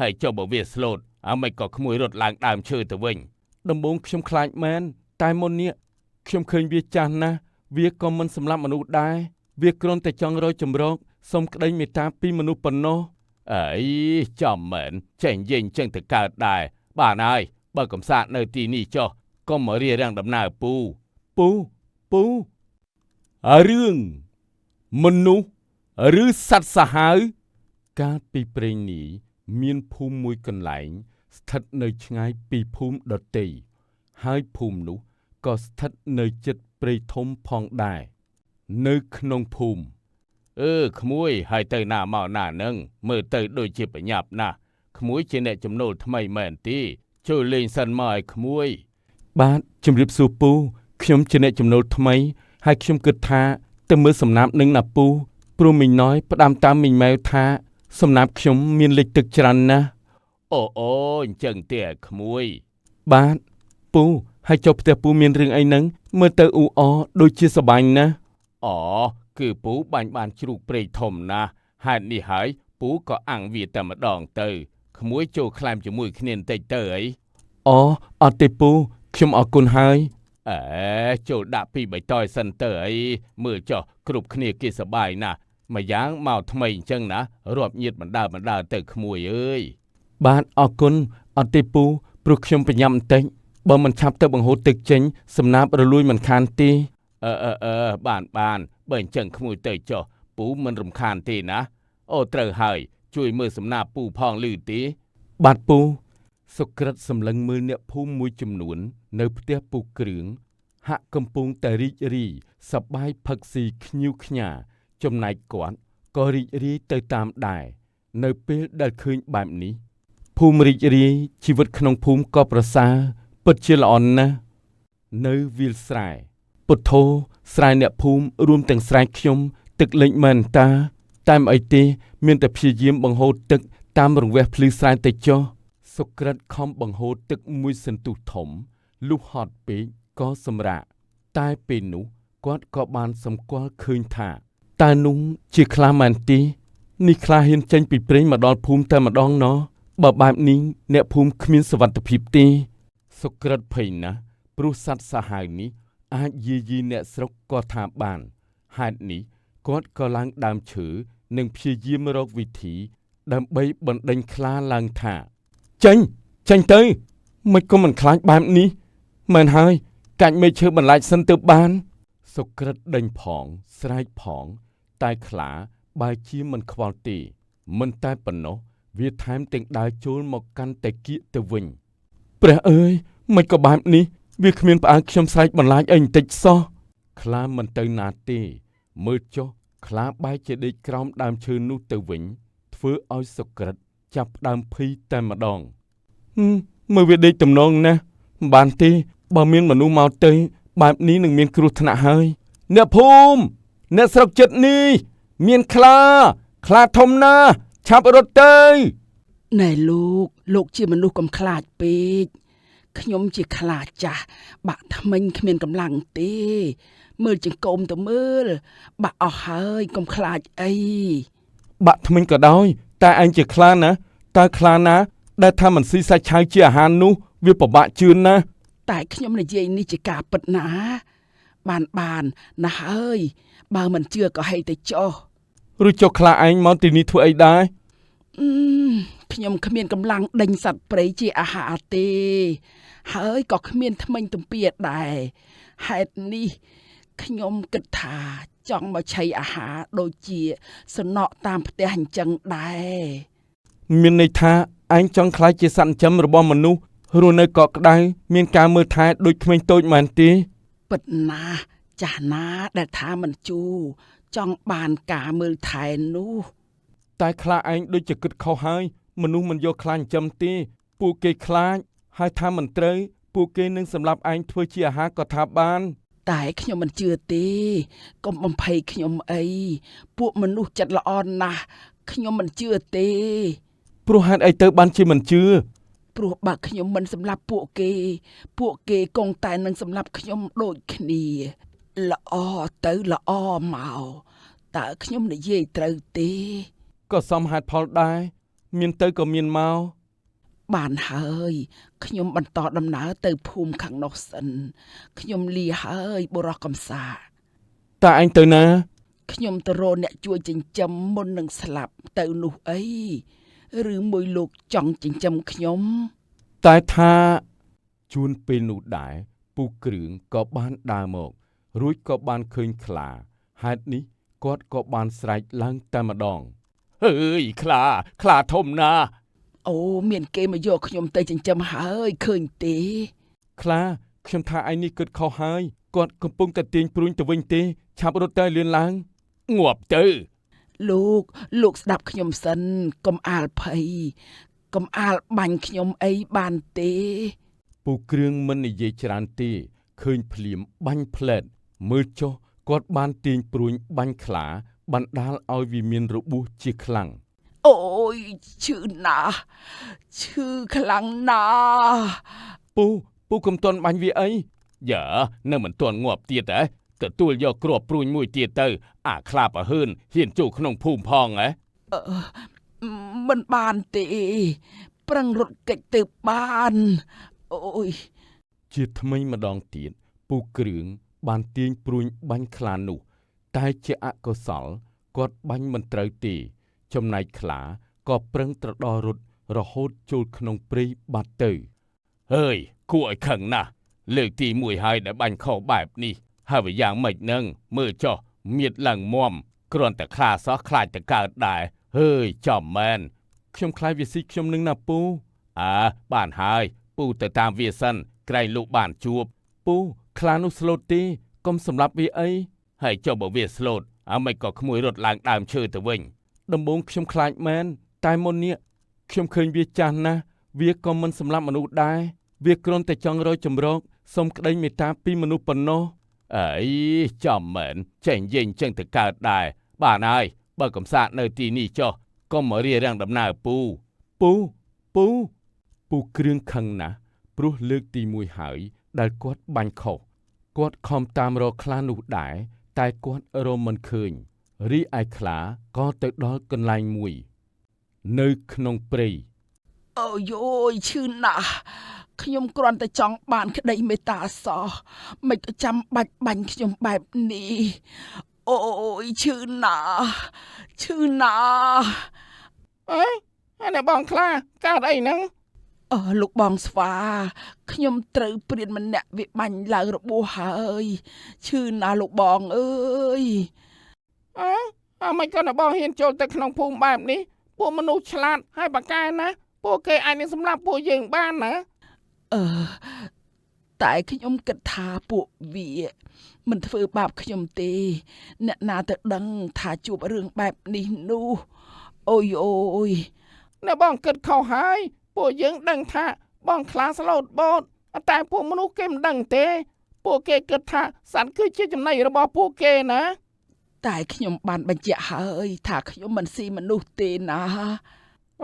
ហើយចុះបើវាស្លូតអាម៉េចក៏ក្មួយរត់ឡើងដើមឈើទៅវិញដំបូងខ្ញុំខ្លាចមែនតែមុននេះខ្ញុំឃើញវាចាស់ណាស់វាក៏មិនសម្លាប់មនុស្សដែរវាគ្រាន់តែចង់រកជំរកសុំក្តីមេត្តាពីមនុស្សប៉ុណ្ណោះអីចំមែនចេះនិយាយអញ្ចឹងទៅកើតដែរបានហើយបើកំសាកនៅទីនេះចុះកុំមករារាំងដំណើរពូពូពូរឿងមនុស្សឬសត្វសាហាវកាលពីព្រេងនេះមានភូមិមួយកន្លែងស្ថិតនៅឆ្ងាយពីភូមិដទៃហើយភូមិនោះក៏ស្ថិតនៅជិតព្រៃធំផងដែរនៅក្នុងភូមិក្មួយហើយទៅណាមកណានឹងមើលទៅដូចជាប្រញាប់ណាស់ក្មួយជាអ្នកចំណូលថ្មីមែនទេចូលលេងសិនមកឲ្យក្មួយបាទជំរាបសួរពូខ្ញុំជាអ្នកចំណូលថ្មីហើយខ្ញុំគិតថាទៅមើលសំណាបនឹងណាពូព្រោះមីងណយផ្ដាំតាមមីងម៉ែវថាសំណាបខ្ញុំមានលិចទឹកច្រើនណាស់អូអូអញ្ចឹងទេឲ្យក្មួយបាទពូហើយចុះផ្ទះពូមានរឿងអីហ្នឹងមើលទៅអ៊ូអរដូចជាសប្បាយណាស់អូគឺពូបាញ់បានជ្រូកព្រៃធំណាស់ហេតុនេះហើយពូក៏អាំងវាតែម្ដងទៅក្មួយចូលក្លែមជាមួយគ្នាបន្តិចទៅអីអូអត់ទេពូខ្ញុំអរគុណហើយអេចូលដាក់ពីបៃតយសិនទៅអីមើលចុះគ្រប់គ្នាគេសប្បាយណាស់ម្យ៉ាងមកថ្មីអញ្ចឹងណារាប់ញាតបណ្ដើបណ្ដើទៅក្មួយអើយបាទអរគុណអត់ទេពូព្រោះខ្ញុំប្រញាប់បន្តិចបើមិនឆាប់ទៅបង្ហូរទឹកចេញសំណាបរលួយមិនខានទេអឺបានបានបើអញ្ចឹងក្មួយទៅចុះពូមិនរំខានទេណាអូត្រូវហើយជួយមើលសំណាបពូផងឮទេបាទពូសុក្រិតសម្លឹងមើលអ្នកភូមិមួយចំនួននៅផ្ទះពូគ្រឿងហាក់កំពុងតែរីករាយសប្បាយផឹកស៊ីខ្ញៀវខ្ញាចំណែកគាត់ក៏រីករាយទៅតាមដែរនៅពេលដែលឃើញបែបនេះភូមិរីករាយជីវិតក្នុងភូមិក៏ប្រសើរពិតជាល្អណាស់នៅវាលស្រែពុទ្ធោស្រែអ្នកភូមិរួមទាំងស្រែខ្ញុំទឹកលិចមែនតាតែមិនអីទេមានតែព្យាយាមបង្ហូរទឹកតាមរង្វះភ្លឺស្រែទៅចុះសុក្រិតខំបង្ហូរទឹកមួយសន្ទុះធំ លុះហត់ពេកក៏សម្រាកតែពេលនោះគាត់ក៏បានសម្គាល់ឃើញថាតើនោះជាខ្លាមែនទេនេះខ្លាហ៊ានចេញពីព្រេងមកដល់ភូមិតែម្ដងណោះបើបែបនេះអ្នកភូមិគ្មានសុវត្ថិភាពទេសុក្រិតភ័យណាស់ព្រោះសត្វសាហាវនេះអាចយាយីអ្នកស្រុកក៏ថាបានហេតុនេះគាត់ក៏ឡើងដើមឈើនិងព្យាយាមរកវិធីដើម្បីបណ្ដេញខ្លាឡើងថាចេញចេញទៅមិនក៏មិនខ្លាចបែបនេះមែនហើយកាច់មេឈើបន្លាចសិនទៅបានសុក្រិតដេញផងស្រែកផងតែខ្លាបែរជាមិនខ្វល់ទេមិនតែប៉ុណ្ណោះវាថែមទាំងដើរចូលមកកាន់តែគៀកទៅវិញព្រះអើយមិនក៏បែបនេះវាគ្មានផ្អើលខ្ញុំស្រែកបន្លាចអីបន្តិចសោះខ្លាមិនទៅណាទេមើលចុះខ្លាបែរជាដេកក្រោមដើមឈើនោះទៅវិញធ្វើឲ្យសុក្រិតចាប់ដើមភ័យតែម្ដងមើលវាដេកទំនងណាស់មិនបានទេបើមានមនុស្សមកទៅបែបនេះនឹងមានគ្រោះថ្នាក់ហើយអ្នកភូមិអ្នកស្រុកចិត្តនេះមានខ្លាខ្លាធំណាស់ឆាប់រត់ទៅណែលោកលោកជាមនុស្សកំខ្លាចពេកខ្ញុំជាខ្លាចាស់បាក់ថ្មិញគ្មានកម្លាំងទេមើលចង្កូមទៅមើលបាក់អស់ហើយកុំខ្លាចអីបាក់ថ្មិញក៏ដោយតែឯងជាខ្លាណាតើខ្លាណាដែលថាមិនស៊ីសាច់ឆៅជាអាហារនោះវាពិបាកជឿនណាស់តែខ្ញុំនិយាយនេះជាការពិតណាបានបានណាស់ហើយបើមិនជឿក៏ហីទៅចុះឬចុះខ្លាឯងមកទីនេះធ្វើអីដែរខ្ញុំគ្មានកម្លាំងដេញសត្វព្រៃជាអាហារទេហើយក៏គ្មានថ្មិញទំពាដែរហេតុនេះខ្ញុំគិតថាចង់មកឆីអាហារដូចជាសំណក់តាមផ្ទះអញ្ចឹងដែរមានន័យថាឯងចង់ក្លាយជាសត្វចិញ្ចឹមរបស់មនុស្សរស់នៅកក់ក្ដៅមានការមើលថែដូចក្មេងតូចមែនទេពិតណាស់ចាស់ណាដែលថាមិនជូរចង់បានការមើលថែនោះតែខ្លាឯងដូចជាគិតខុសហើយមនុស្សមិនយកខ្លាចិញ្ចឹមទេពួកគេខ្លាចហើយថាមិនត្រូវពួកគេនឹងសម្លាប់ឯងធ្វើជាអាហារក៏ថាបានតែខ្ញុំមិនជឿទេកុំបំភ័យខ្ញុំអីពួកមនុស្សចិត្តល្អណាស់ខ្ញុំមិនជឿទេព្រោះហេតុអីទៅបានជាមិនជឿព្រោះបើខ្ញុំមិនសម្លាប់ពួកគេពួកគេគង់តែនឹងសម្លាប់ខ្ញុំដូចគ្នាល្អទៅល្អមកតើខ្ញុំនិយាយត្រូវទេក៏សមហេតុផលដែរមានទៅក៏មានមកបានហើយខ្ញុំបន្តដំណើរទៅភូមិខាងនោះសិនខ្ញុំលាហើយបុរសកំសាតើឯងទៅណាខ្ញុំទៅរកអ្នកជួយចិញ្ចឹមមុននឹងស្លាប់ទៅនោះអីឬមួយលោកចង់ចិញ្ចឹមខ្ញុំតែថាជួនពេលនោះដែរពូគ្រឿងក៏បានដើរមករួចក៏បានឃើញខ្លាហេតុនេះគាត់ក៏បានស្រែកឡើងតែម្ដងហើយខ្លាខ្លាធំណាស់អូមានគេមកយកខ្ញុំទៅចិញ្ចឹមហើយឃើញទេខ្លាខ្ញុំថាឯងនេះគិតខុសហើយគាត់កំពុងតែទាញព្រួញទៅវិញទេឆាប់រត់ទៅលឿនឡើងងាប់ទៅលោកស្ដាប់ខ្ញុំសិនកុំអាលភ័យកុំអាលបាញ់ខ្ញុំអីបានទេពូគ្រឿងមិននិយាយច្រើនទេឃើញភ្លាមបាញ់ផ្លែតមើលចុះគាត់បានទាញព្រួញបាញ់ខ្លាបណ្ដាលឲ្យវាមានរបួសជាខ្លាំងអូយឈឺណាស់ឈឺខ្លាំងណាស់ពូកុំទាន់បាញ់វាអីយ៉ានៅមិនទាន់ងាប់ទៀតហ៎ទទួលយកគ្រាប់ព្រួញមួយទៀតទៅអាខ្លាប្រហើនហ៊ានចូលក្នុងភូមិផងហ៎មិនបានទេប្រឹងរត់គេចទៅបានអូយជាថ្មីម្ដងទៀតពូគ្រឿងបានទាញព្រួញបាញ់ខ្លានោះតែជាអកុសលគាត់បាញ់មិនត្រូវទេចំណែកខ្លាក៏ប្រឹងត្រដររត់រហូតចូលក្នុងព្រៃបាត់ទៅហើយគួរឲ្យខឹងណាស់លើកទី1ហើយដែលបាញ់ខុសបែបនេះហើយវាយ៉ាងម៉េចនឹងមើលចុះមៀតឡើងមមគ្រាន់តែខ្លាសោះខ្លាចតែកើតដែរហើយចំមែនខ្ញុំខ្លាចវាស៊ីខ្ញុំនឹងណាពូអើបានហើយពូទៅតាមវាសិនក្រែងលោកបានជួបពូខ្លានោះស្លូតទេកុំសម្លាប់វាអីហើយចុះបើវាស្លូតអាម៉េចក៏ក្មួយរត់ឡើងដើមឈើទៅវិញដំបូងខ្ញុំខ្លាចមែនតែមុននេះខ្ញុំឃើញវាចាស់ណាស់វាក៏មិនសម្លាប់មនុស្សដែរវាគ្រាន់តែចង់រកជំរកសុំក្តីមេត្តាពីមនុស្សប៉ុណ្ណោះអីចំមែនចេះនិយាយអញ្ចឹងទៅកើតដែរបានហើយបើកំសាកនៅទីនេះចុះកុំមករារាំងដំណើរពូពូពូពូគ្រឿងខឹងណាស់ព្រោះលើកទី1ហើយ ដែលគាត់បាញ់ខុសគាត់ខំតាមរកខ្លានោះដែរតែគាត់រកមិនឃើញរីឯខ្លាក៏ទៅដល់កន្លែងមួយនៅក្នុងព្រៃ អូយយឈឺណាស់ខ្ញុំគ្រាន់តែចង់បានក្តីមេត្តាសោះមិនក៏ចាំបាច់បាញ់ខ្ញុំបែបនេះអូយឈឺណាស់ឈឺណាស់ អេហើយអ្នកបងខ្លាកើតអីហ្នឹង អឺលោកបងស្វាខ្ញុំត្រូវព្រានម្នាក់វាបាញ់ឡើងរបួសហើយឈឺណាស់លោកបងអើយ អើអាមិនក៏អ្នកបងហ៊ានចូលទៅក្នុងភូមិបែបនេះពួកមនុស្សឆ្លាតហើយបកកែណាពួកគេអាចនឹងសម្លាប់ពួកយើងបានណា អឺតែខ្ញុំគិតថាពួកវាមិនធ្វើបាបខ្ញុំទេអ្នកណាទៅដឹងថាជួបរឿងបែបនេះនោះអូយអូយ អ្នកបងគិតខុសហើយពួកយើងដឹងថាបងខ្លាស្លូតបូតតែពួកមនុស្សគេមិនដឹងទេពួកគេគិតថាសត្វគឺជាចំណីរបស់ពួកគេណា តែខ្ញុំបានបញ្ជាក់ហើយថាខ្ញុំមិនស៊ីមនុស្សទេណា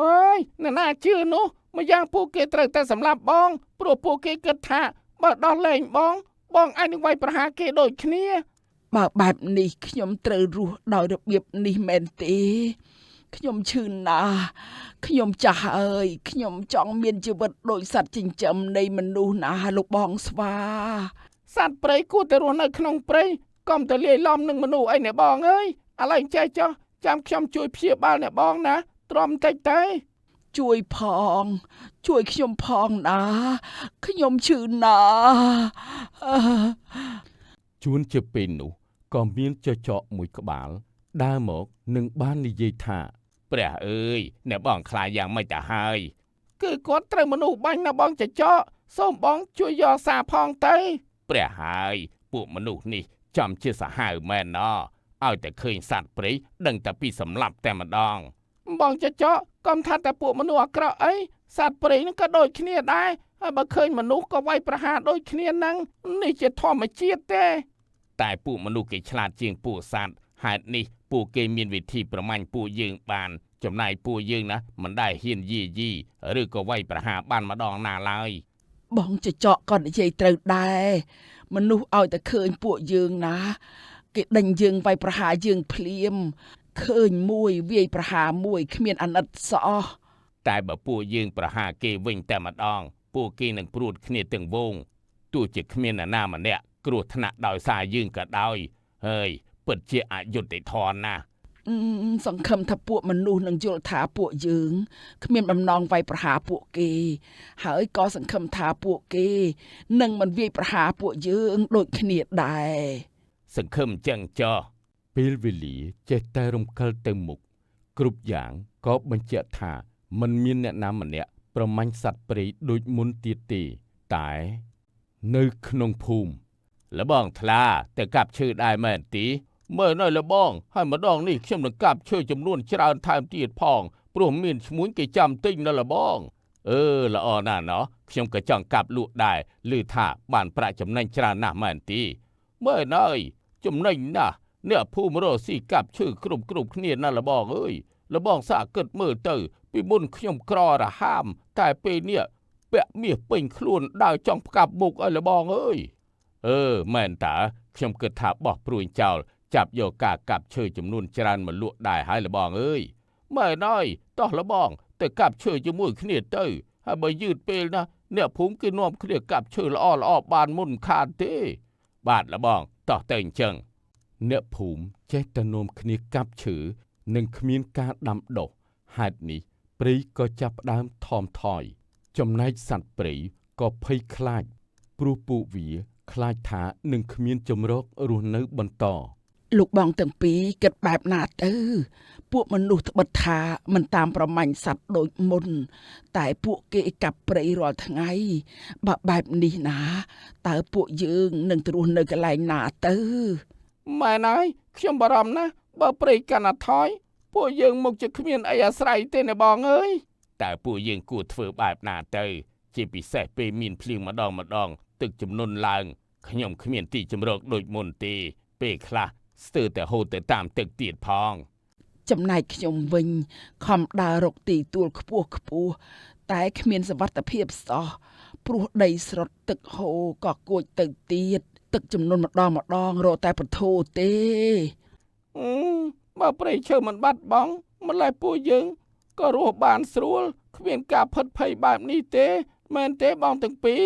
អើយអ្នកណាជឿនោះម្យ៉ាងពួកគេត្រូវតែសម្លាប់បងព្រោះពួកគេគិតថាបើដោះលែងបងបងអាចនឹងវាយប្រហារគេដូចគ្នា បើបែបនេះខ្ញុំត្រូវរស់ដោយរបៀបនេះមែនទេខ្ញុំឈឺណាស់ខ្ញុំចាស់ហើយខ្ញុំចង់មានជីវិតដូចសត្វចិញ្ចឹមនៃមនុស្សណាលោកបងស្វា សត្វព្រៃគួរតែរស់នៅក្នុងព្រៃកុំទៅលាយឡំនឹងមនុស្សអីអ្នកបងអើយឥឡូវចេះចុះចាំខ្ញុំជួយព្យាបាលអ្នកបងណាទ្រាំតិចទៅ ជួយផង ជួយខ្ញុំផងណាខ្ញុំឈឺណាស់អឺ ជួនជាពេលនោះក៏មានចចកមួយក្បាលដើរមកនឹងបាននិយាយថា ព្រះអើយអ្នកបងខ្លាយ៉ាងម៉េចទៅហើយ គឺគាត់ត្រូវមនុស្សបាញ់ណាបងចចកសូមបងជួយយកសារផងទៅ ព្រះហើយពួកមនុស្សនេះចំជាសាហាវមែនណឲ្យតែឃើញសត្វព្រៃដឹងតែពីសម្លាប់តែម្ដង បងចចកកុំថាតែពួកមនុស្សអាក្រក់អីសត្វព្រៃហ្នឹងក៏ដូចគ្នាដែរហើយបើឃើញមនុស្សក៏វាយប្រហារដូចគ្នាហ្នឹងនេះជាធម្មជាតិទេ តែពួកមនុស្សគេឆ្លាតជាងពួកសត្វហេតុនេះពួកគេមានវិធីប្រមាញ់ពួកយើងបានចំណែកពួកយើងណាមិនដែលហ៊ានយាយីឬក៏វាយប្រហារបានម្ដងណាឡើយ បងចចកក៏និយាយត្រូវដែរមនុស្សឲ្យតែឃើញពួកយើងណាគេដេញយើងវាយប្រហារយើងភ្លាមឃើញមួយវាយប្រហារមួយគ្មានអាណិតសោះ តែបើពួកយើងប្រហារគេវិញតែម្ដងពួកគេនឹងព្រួតគ្នាទាំងវងទោះជាគ្មានអ្នកណាម្នាក់គ្រោះថ្នាក់ដោយសារយើងក៏ដោយហើយពិតជាអយុត្តិធម៌ណាស់ អឺសង្ឃឹមថាពួកមនុស្សនឹងយល់ថាពួកយើងគ្មានបំណងវាយប្រហារពួកគេ ហើយក៏សង្ឃឹមថាពួកគេនឹងមិនវាយប្រហារពួកយើងដូចគ្នាដែរ សង្ឃឹមចឹងចុះ ពេលវេលាចេះតែរំកិលទៅមុខគ្រប់យ៉ាងក៏បញ្ជាក់ថាមិនមានអ្នកណាម្នាក់ប្រមាញ់សត្វព្រៃដូចមុនទៀតទេតែនៅក្នុងភូមិ លបងថ្លាទៅកាប់ឈើដែរមែនទីមើលនៅលបងហើយម្ដងនេះខ្ញុំនឹងកាប់ឈើចំនួនច្រើនថែមទៀតផងព្រោះមានឈ្មួញគេចាំទិញនៅលបងអឺល្អណាស់ណោះខ្ញុំក៏ចង់កាប់លក់ដែរឮថាបានប្រាក់ចំណេញច្រើនណាស់មែនទីមើលណើយចំណេញណាស់អ្នកភូមិរកស៊ីកាប់ឈើគ្រប់គ្រប់គ្នាណាស់លបងអើយលបងសាកគិតមើលទៅពីមុនខ្ញុំក្ររហាមតែពេលនេះពាក់មាសពេញខ្លួនដើរចង់ផ្កាប់មុខឲ្យលបងអើយ អឺមែនតើខ្ញុំគិតថាបោះព្រួយចោលចាប់យកការកាប់ឈើចំនួនច្រើនមកលក់ដែរហើយលបងអើយមែនហើយតោះលបងទៅកាប់ឈើជាមួយគ្នាទៅហើយបើយឺតពេលណាអ្នកភូមិគេនាំគ្នាកាប់ឈើល្អល្អៗបានមុនខានទេបាទលបងតោះទៅអញ្ចឹង អ្នកភូមិចេះតែនាំគ្នាកាប់ឈើនិងគ្មានការដាំដុះហេតុនេះព្រៃក៏ចាប់ផ្ដើមថមថយចំណែកសត្វព្រៃក៏ភ័យខ្លាចព្រោះពួកវាខ្លាចថានឹងគ្មានជម្រករស់នៅបន្ត លោកបងទាំងពីរគិតបែបណាទៅ ពួកមនុស្សត្បិតថាមិនតាមប្រមាញ់សត្វដូចមុន តែពួកគេកាប់ព្រៃរាល់ថ្ងៃបើបែបនេះណាតើពួកយើងនឹងទៅរស់នៅកន្លែងណាទៅ ម៉ែនហើយខ្ញុំបារម្ភណាស់បើព្រៃកាន់តែថយពួកយើងមុខជាគ្មានអីអាស្រ័យទេណាបងអើយ តើពួកយើងគួរធ្វើបែបណាទៅ ជាពិសេសពេលមានភ្លៀងម្ដងម្ដងទឹកជំនន់ឡើងខ្ញុំគ្មានទីជម្រកដូចមុនទេពេលខ្លះស្ទើរតែហូរទៅតាមទឹកទៀតផង ចំណែកខ្ញុំវិញខំដើររកទីទួលខ្ពស់ខ្ពស់តែគ្មានសុវត្ថិភាពសោះ ព្រោះដីស្រុតទឹកហូរក៏គួចទៅទៀតទឹកចំនួនម្ដងម្ដងរកតែពធូទេ អឺបើព្រៃឈើមិនបាត់បង់ម្ល៉េះពួកយើងក៏រស់បានស្រួលគ្មានការផិតភ័យបែបនេះទេមែនទេបងទាំងពីរ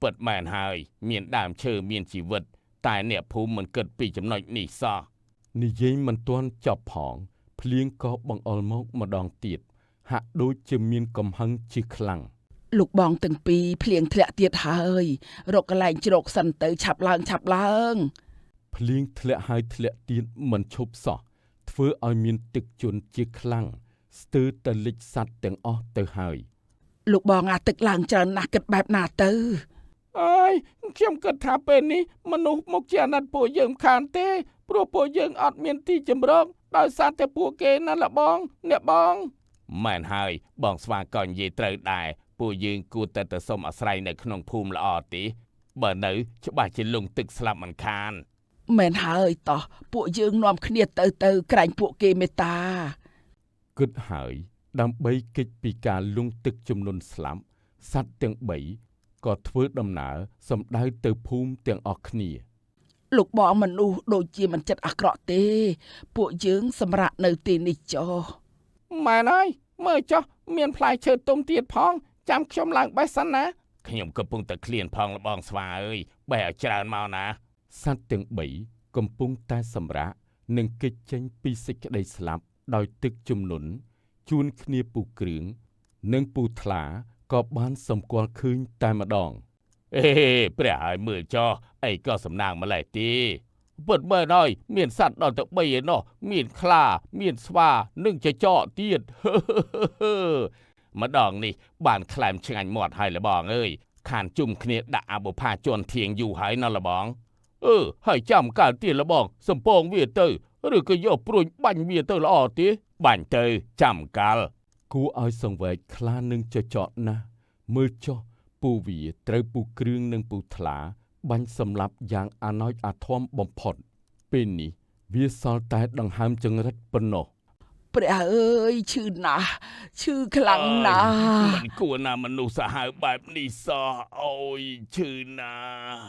ពិតមែនហើយមានដើមឈើមានជីវិតតែអ្នកភូមិមិនគិតពីចំណុចនេះសោះ និយាយមិនទាន់ចប់ផងភ្លៀងក៏បង្អុរមកម្ដងទៀតហាក់ដូចជាមានកំហឹងជាខ្លាំង លោកបងទាំងពីរភ្លៀងធ្លាក់ទៀតហើយរកកន្លែងជ្រកសិនទៅឆាប់ឡើងឆាប់ឡើង ភ្លៀងធ្លាក់ហើយធ្លាក់ទៀតមិនឈប់សោះធ្វើឲ្យមានទឹកជន់ជាខ្លាំងស្ទើរតែលិចសត្វទាំងអស់ទៅហើយ លោកបងអាទឹកឡើងច្រើនណាស់គិតបែបណាទៅ អើយខ្ញុំគិតថាពេលនេះមនុស្សមកជាអាណិតពួកយើងមិនខានទេព្រោះពួកយើងអត់មានទីជម្រកដោយសារតែពួកគេណាលបងអ្នកបង មែនហើយបងស្វាក៏និយាយត្រូវដែរពួកយើងគួរតែទៅសុំអាស្រ័យនៅក្នុងភូមិល្អទេបើនៅច្បាស់ជាលង់ទឹកស្លាប់មិនខាន មែនហើយតោះពួកយើងនាំគ្នាទៅទៅក្រែងពួកគេមេត្តា គិតហើយដើម្បីគេចពីការលង់ទឹកជំនន់ស្លាប់សត្វទាំង3ក៏ធ្វើដំណើរសម្ដៅទៅភូមិទាំងអស់គ្នា លោកបងមនុស្សដូចជាមិនចិត្តអាក្រក់ទេ ពួកយើងសម្រាកនៅទីនេះចុះ មែនហើយមើលចុះមានផ្លែឈើទុំទៀតផងចាំខ្ញុំឡើងបេះសិនណា ខ្ញុំកំពុងតែឃ្លានផងលបងស្វាអើយបេះឲ្យច្រើនមកណា សត្វទាំង3កំពុងតែសម្រាកនិងគេចចេញពីសេចក្តីស្លាប់ដោយទឹកជំនន់ជួនគ្នាពូគ្រឿងនិងពូថ្លាក៏បានសម្គាល់ឃើញតែម្ដង អេព្រះឲ្យមើលចោះអីក៏សំណាងម្លេះទេពិតមែនហើយមានសត្វដល់ទៅ3ឯណោះមានខ្លាមានស្វានិងចចកទៀតម្ដងនេះបានក្លែមឆ្ងាញ់មាត់ហើយលបងអើយខានជុំគ្នាដាក់អបុផាជន់ធៀងយូរហើយណោះលបងអឺហើយចាំកាលទៀតលបងសំពងវាទៅឬក៏យកព្រួញបាញ់វាទៅល្អទេបាញ់ទៅចាំកាល គួរឲ្យសង្វេគខ្លានឹងចចកណាស់មើលចុះពូវាត្រូវពូគ្រឿងនិងពូថ្លាបាញ់សម្លាប់យ៉ាងអាណោចអាធមបំផុតពេលនេះវាសល់តែដង្ហើមចង្រិតប៉ុណ្ណោះ ព្រះអើយឈឺណាស់ឈឺខ្លាំងណាស់ មិនគួរណាមនុស្សសាហាវបែបនេះសោះអូយឈឺណាស់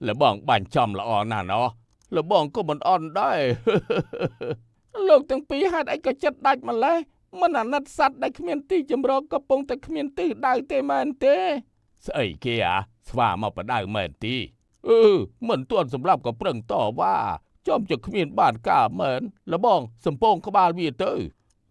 លបងបាញ់ចំល្អណាស់ណោះលបងក៏មិនអន់ដែរ លោកទាំងពីរហេតុអីក៏ចិត្តដាច់ម្លេះមិនអាណិតសត្វដែលគ្មានទីជម្រកកំពុងតែគ្មានទិសដៅទេមែនទេ ស្អីគេអាស្វាមកបដៅមែនទីអឺមិនទាន់សម្លាប់ក៏ប្រឹងតវ៉ាចំជាគ្មានបានការមែនលបងសំពងក្បាលវាទៅ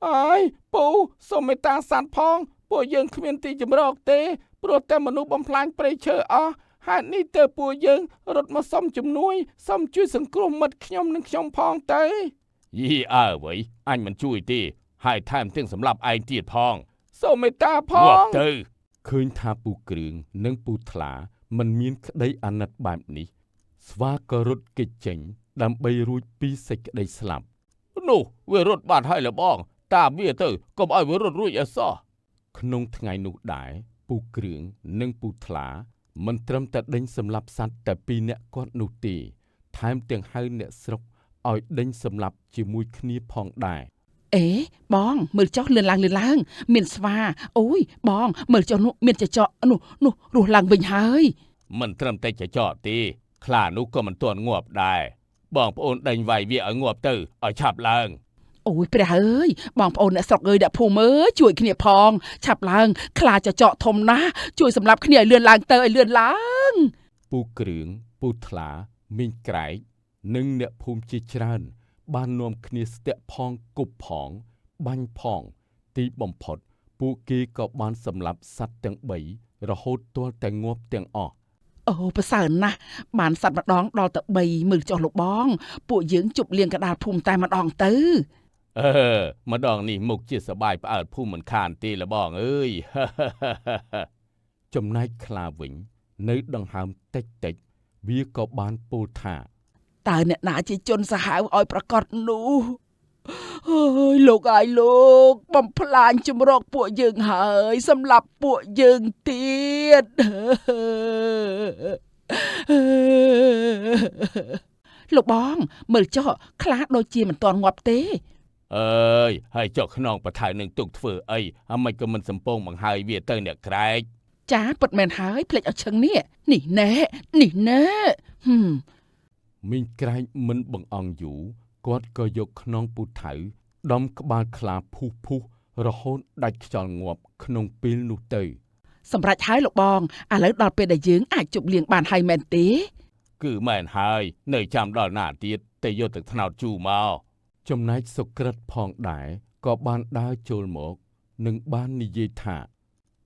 អើយពូសូមមេត្តាសត្វផងពួកយើងគ្មានទីជម្រកទេព្រោះតែមនុស្សបំផ្លាញព្រៃឈើអស់ហេតុនេះទើបពួកយើងរត់មកសុំជំនួយសុំជួយសង្គ្រោះមិត្តខ្ញុំនិងខ្ញុំផងទៅ យីអើវៃអញមិនជួយទេហើយថែមទាំងសម្លាប់ឯងទៀតផង សូមមេត្តាផ ង ងាប់ទៅ ឃើញថាពូគ្រឿងនិងពូថ្លាមិនមានក្តីអាណិតបែបនេះស្វាក៏រត់គេចចេញដើម្បីរួចពីសេចក្តីស្លាប់ នោះវារត់បាត់ហើយលបងតាមវាទៅកុំឲ្យវារត់រួចឲ្យសោះ ក្នុងថ្ងៃនោះដែរពូគ្រឿងនិងពូថ្លាមិនត្រឹមតែដេញសម្លាប់សត្វតែពីរនាក់គាត់នោះទេថែមទាំងហៅអ្នកស្រុកឲ្យដេញសម្លាប់ជាមួយគ្នាផងដែរ អេបងមើលចុះលឿនឡើងលឿនឡើងមានស្វាអូយបងមើលចុះនោះមានចចកនោះនោះរស់ឡើងវិញហើយ មិនត្រឹមតែចចកទេខ្លានោះក៏មិនទាន់ងាប់ដែរបងប្អូនដេញវាយវាឲ្យងាប់ទៅឲ្យឆាប់ឡើង អូយព្រះអើយបងប្អូនអ្នកស្រុកអើយអ្នកភូមិអើយជួយគ្នាផងឆាប់ឡើងខ្លាចចកធំណាស់ជួយសម្លាប់គ្នាឲ្យលឿនឡើងទៅឲ្យលឿនឡើង ពូគ្រឿងពូថ្លាមីងក្រែកនិងអ្នកភូមិជាច្រើនបាននាំគ្នាស្ទាក់ផងគប់ផងបាញ់ផងទីបំផុតពួកគេក៏បានសម្លាប់សត្វទាំង3រហូតទាល់តែងាប់ទាំងអស់ អូប្រសើរណាស់បានសត្វម្ដងដល់ទៅ3មើលចុះលោកបងពួកយើងជប់លៀងកដាលភូមិតែម្ដងទៅ អឺម្ដងនេះមុខជាសបាយផ្អើលភូមិមិនខានទេលបងអើយ ចំណែកខ្លាវិញនៅដង្ហើមតិចតិចវាក៏បានពោលថា តើអ្នកណាជាជនសាហាវឲ្យប្រកាសនោះអើយលោកអើយលោកបំផ្លាញជំរកពួកយើងហើយសម្លាប់ពួកយើងទៀតលោកបងមើលចុះខ្លាដូចជាមិនទាន់ងាប់ទេ អើយហើយចុះខ្នងបថៅនឹងទុកធ្វើអីអាមិនក៏មិនសំពងបង្ហើយវាទៅអ្នកក្រែក ចាពិតមែនហើយភ្លេចឲ្យឈឹងនេះនេះណែនេះណែហឹម មីងក្រែកមិនបង្អង់យូរគាត់ក៏យកខ្នងពូថៅដំក្បាលខ្លាភុះភុះរហូតដាច់ខ្យល់ងាប់ក្នុងពេលនោះទៅ សម្រេចហើយលោកបងឥឡូវដល់ពេលដែលយើងអាចជប់លៀងបានហើយមែនទេ គឺមែនហើយនៅចាំដល់ណាទៀតទៅយកទឹកត្នោតជូរមក ចំណែកសុក្រិតផងដែរក៏បានដើរចូលមក និងបាននិយាយថា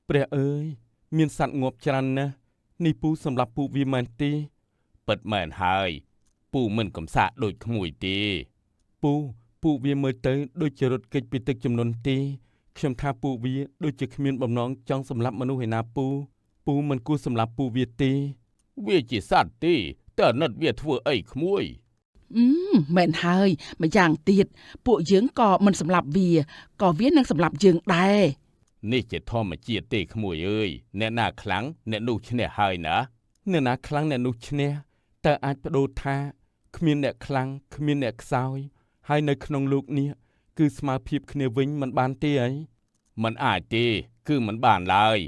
ព្រះអើយមានសត្វងាប់ច្រើនណាស់នេះពូសម្រាប់ពូវាមែនទេ ពិតមែនហើយពូមិនកំសាកដូចក្មួយទេ ពូពូវាមើលទៅដូចជារត់គេចពីទឹកជំនន់ទេខ្ញុំថាពូវាដូចជាគ្មានបំណងចង់សម្លាប់មនុស្សឯណាពូពូមិនគួរសម្លាប់ពូវាទេ វាជាសត្វទេតើអាណិតវាធ្វើអីក្មួយ អឺមែនហើយម្យ៉ាងទៀតពួកយើងក៏មិនសម្លាប់វាក៏វានឹងសម្លាប់យើងដែរ នេះជាធម្មជាតិទេក្មួយអើយអ្នកណាខ្លាំងអ្នកនោះឈ្នះហើយណា អ្នកណាខ្លាំងអ្នកនោះឈ្នះតើអាចបដូរថាគ្មានអ្នកខ្លាំងគ្មានអ្នកខ្សោយហើយនៅក្នុងលោកនេះគឺស្មើភាពគ្នាវិញមិនបានទេអី មិនអាចទេគឺមិនបានឡើយ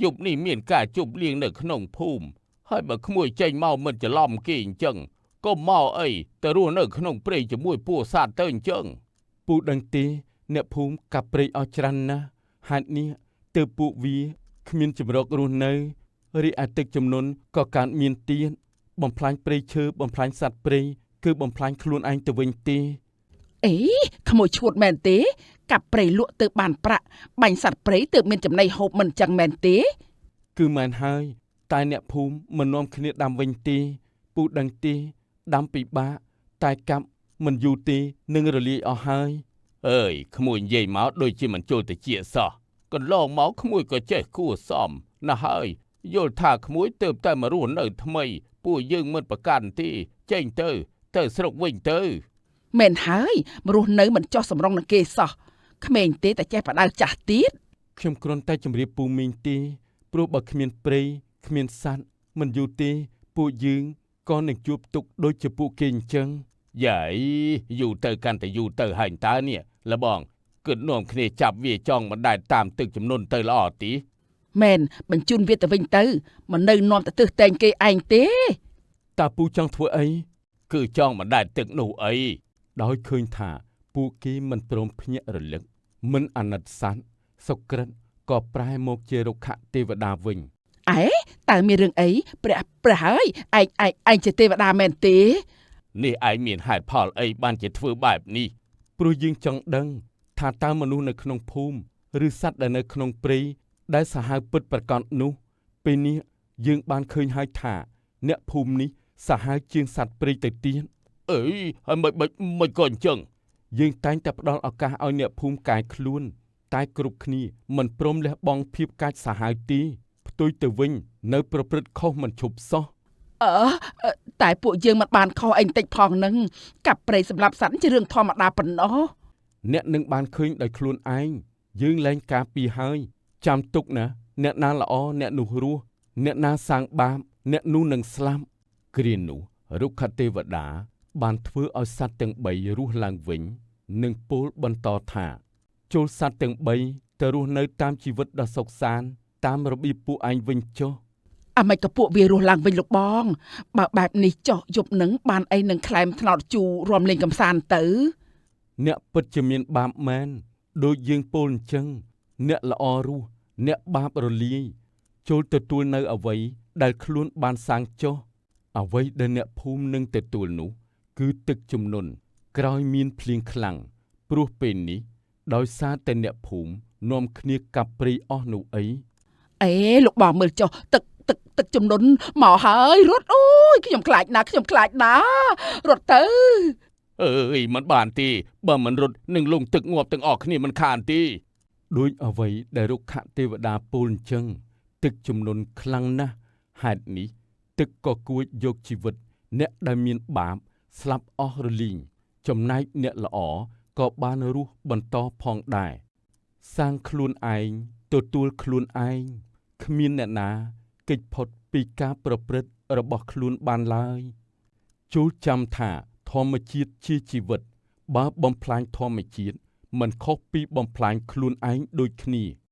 យប់នេះមានការជប់លៀងនៅក្នុងភូមិហើយបើក្មួយចេញមកមិនច្រឡំគេអញ្ចឹងកុំមកអីទៅរស់នៅក្នុងព្រៃជាមួយពួកសត្វទៅអញ្ចឹង ពូដឹងទេអ្នកភូមិកាប់ព្រៃអស់ច្រើនណាស់ហេតុនេះទើបពួកវាគ្មានជម្រករស់នៅរីឯទឹកជំនន់ក៏កើតមានទៀតបំផ្លាញព្រៃឈើបំផ្លាញសត្វព្រៃគឺបំផ្លាញខ្លួនឯងទៅវិញទេ អេក្មួយឈួតមែនទេកាប់ព្រៃលក់ទៅបានប្រាក់បាញ់សត្វព្រៃទើបមានចំណីហូបមិនចឹងមែនទេ គឺមែនហើយតែអ្នកភូមិមិននាំគ្នាដាំវិញទេពូដឹងទេដាំពិបាកតែកាប់មិនយូរទេនឹងរលាយអស់ហើយ អើយក្មួយនិយាយមកដូចជាមិនចូលតិចសោះកន្លងមកក្មួយក៏ចេះគួសមណាស់ហើយយល់ថាក្មួយទៅតែមករស់នៅថ្មីពួកយើងមិនប្រកាន់ទេចេញទៅទៅស្រុកវិញទៅ មែនហើយមករស់នៅមិនចោះសម្រងនឹងគេសោះក្មេងទេតែចេះបដៅចាស់ទៀត ខ្ញុំគ្រាន់តែជម្រាបពូមីងទេព្រោះបើគ្មានព្រៃគ្មានសត្វមិនយូរទេពួកយើងក៏នឹងជួបទុក្ខដូចជាពួកគេអញ្ចឹង យាយយូរទៅកាន់តែយូរទៅហើយតើនេះលបងគិតនាំគ្នាចាប់វាចង់បណ្ដែតតាមទឹកជំនន់ទៅល្អទី មែនបញ្ជូនវាទៅវិញទៅមិននៅនាំទៅទើសតែងគេឯងទេ តើពូចង់ធ្វើអី គឺចង់បណ្ដែតទឹកនោះអី ដោយឃើញថាពួកគេមិនព្រមភ្ញាក់រលឹកមិនអាណិតសត្វសុក្រិតក៏ប្រែមកជារុក្ខទេវតាវិញ អេតើមានរឿងអីព្រះព្រះហើយឯងឯងឯងជាទេវតាមែនទេ នេះឯងមានហេតុផលអីបានជាធ្វើបែបនេះ ព្រោះយើងចង់ដឹងថាតើមនុស្សនៅក្នុងភូមិឬសត្វដែលនៅក្នុងព្រៃដែលសាហាវពិតប្រាកដនោះពេលនេះយើងបានឃើញហើយថាអ្នកភូមិនេះសាហាវជាងសត្វព្រៃទៅទៀត អីហើយមិនមិនមិនក៏អញ្ចឹង យើងតែងតែផ្ដល់ឱកាសឲ្យអ្នកភូមិកែខ្លួន តែគ្រប់គ្នាមិនព្រមលះបង់ភាពកាចសាហាវទេផ្ទុយទៅវិញនៅប្រព្រឹត្តខុសមិនឈប់សោះ អឺតែពួកយើងមិនបានខុសអីបន្តិចផងនឹងកាប់ព្រៃសម្រាប់សត្វជារឿងធម្មតាប៉ុណ្ណោះ អ្នកនឹងបានឃើញដោយខ្លួនឯងយើងលែងការពីហើយចាំទុកណាអ្នកណាល្អអ្នកនោះរស់អ្នកណាសាងបាបអ្នកនោះនឹងស្លាប់គ្រានោះរុក្ខទេវតាបានធ្វើឲ្យសត្វទាំង3រស់ឡើងវិញនិងពោលបន្តថាចូលសត្វទាំង3ទៅរស់នៅតាមជីវិតដ៏សុខសាន្តតាមរបៀបពួកឯងវិញចុះ អាម៉េចក៏ពួកវារស់ឡើងវិញលោកបងបើបែបនេះចុះយប់នឹងបានអីនឹងក្លែមថ្នោតជូររំលេងកំសាន្តទៅ អ្នកពិតជាមានបាបមែនដូចយើងពោលអញ្ចឹងអ្នកល្អរស់អ្នកបាបរលាយចូលទទួលនៅអ្វីដែលខ្លួនបានសាងចុះអ្វីដែលអ្នកភូមិនឹងទទួលនោះគឺទឹកជំនន់ក្រោយមានភ្លៀងខ្លាំងព្រោះពេលនេះដោយសារតែអ្នកភូមិនាំគ្នាកាប់ព្រៃអស់នោះអី អេលោកបងមើលចុះទឹកទឹកទឹកជំនន់មកហើយរត់អូយខ្ញុំខ្លាចណាស់ខ្ញុំខ្លាចណាស់រត់ទៅ អើយមិនបានទេបើមិនរត់នឹងលងទឹកងាប់ទាំងអស់គ្នាមិនខានទេ ដូចអ្វីដែលរុក្ខទេវតាពោលអញ្ចឹងទឹកជំនន់ខ្លាំងណាស់ហេតុនេះទឹកក៏គួចយកជីវិតអ្នកដែលមានបាបស្លាប់អស់រលីងចំណែកអ្នកល្អក៏បានរស់បន្តផងដែរសាងខ្លួនឯងទទួលខ្លួនឯងគ្មានអ្នកណាគេចផុតពីការប្រព្រឹត្តរបស់ខ្លួនបានឡើយចូលចាំថាធម្មជាតិជាជីវិតបើបំផ្លាញធម្មជាតិមិនខុសពីបំផ្លាញខ្លួនឯងដូចគ្នា។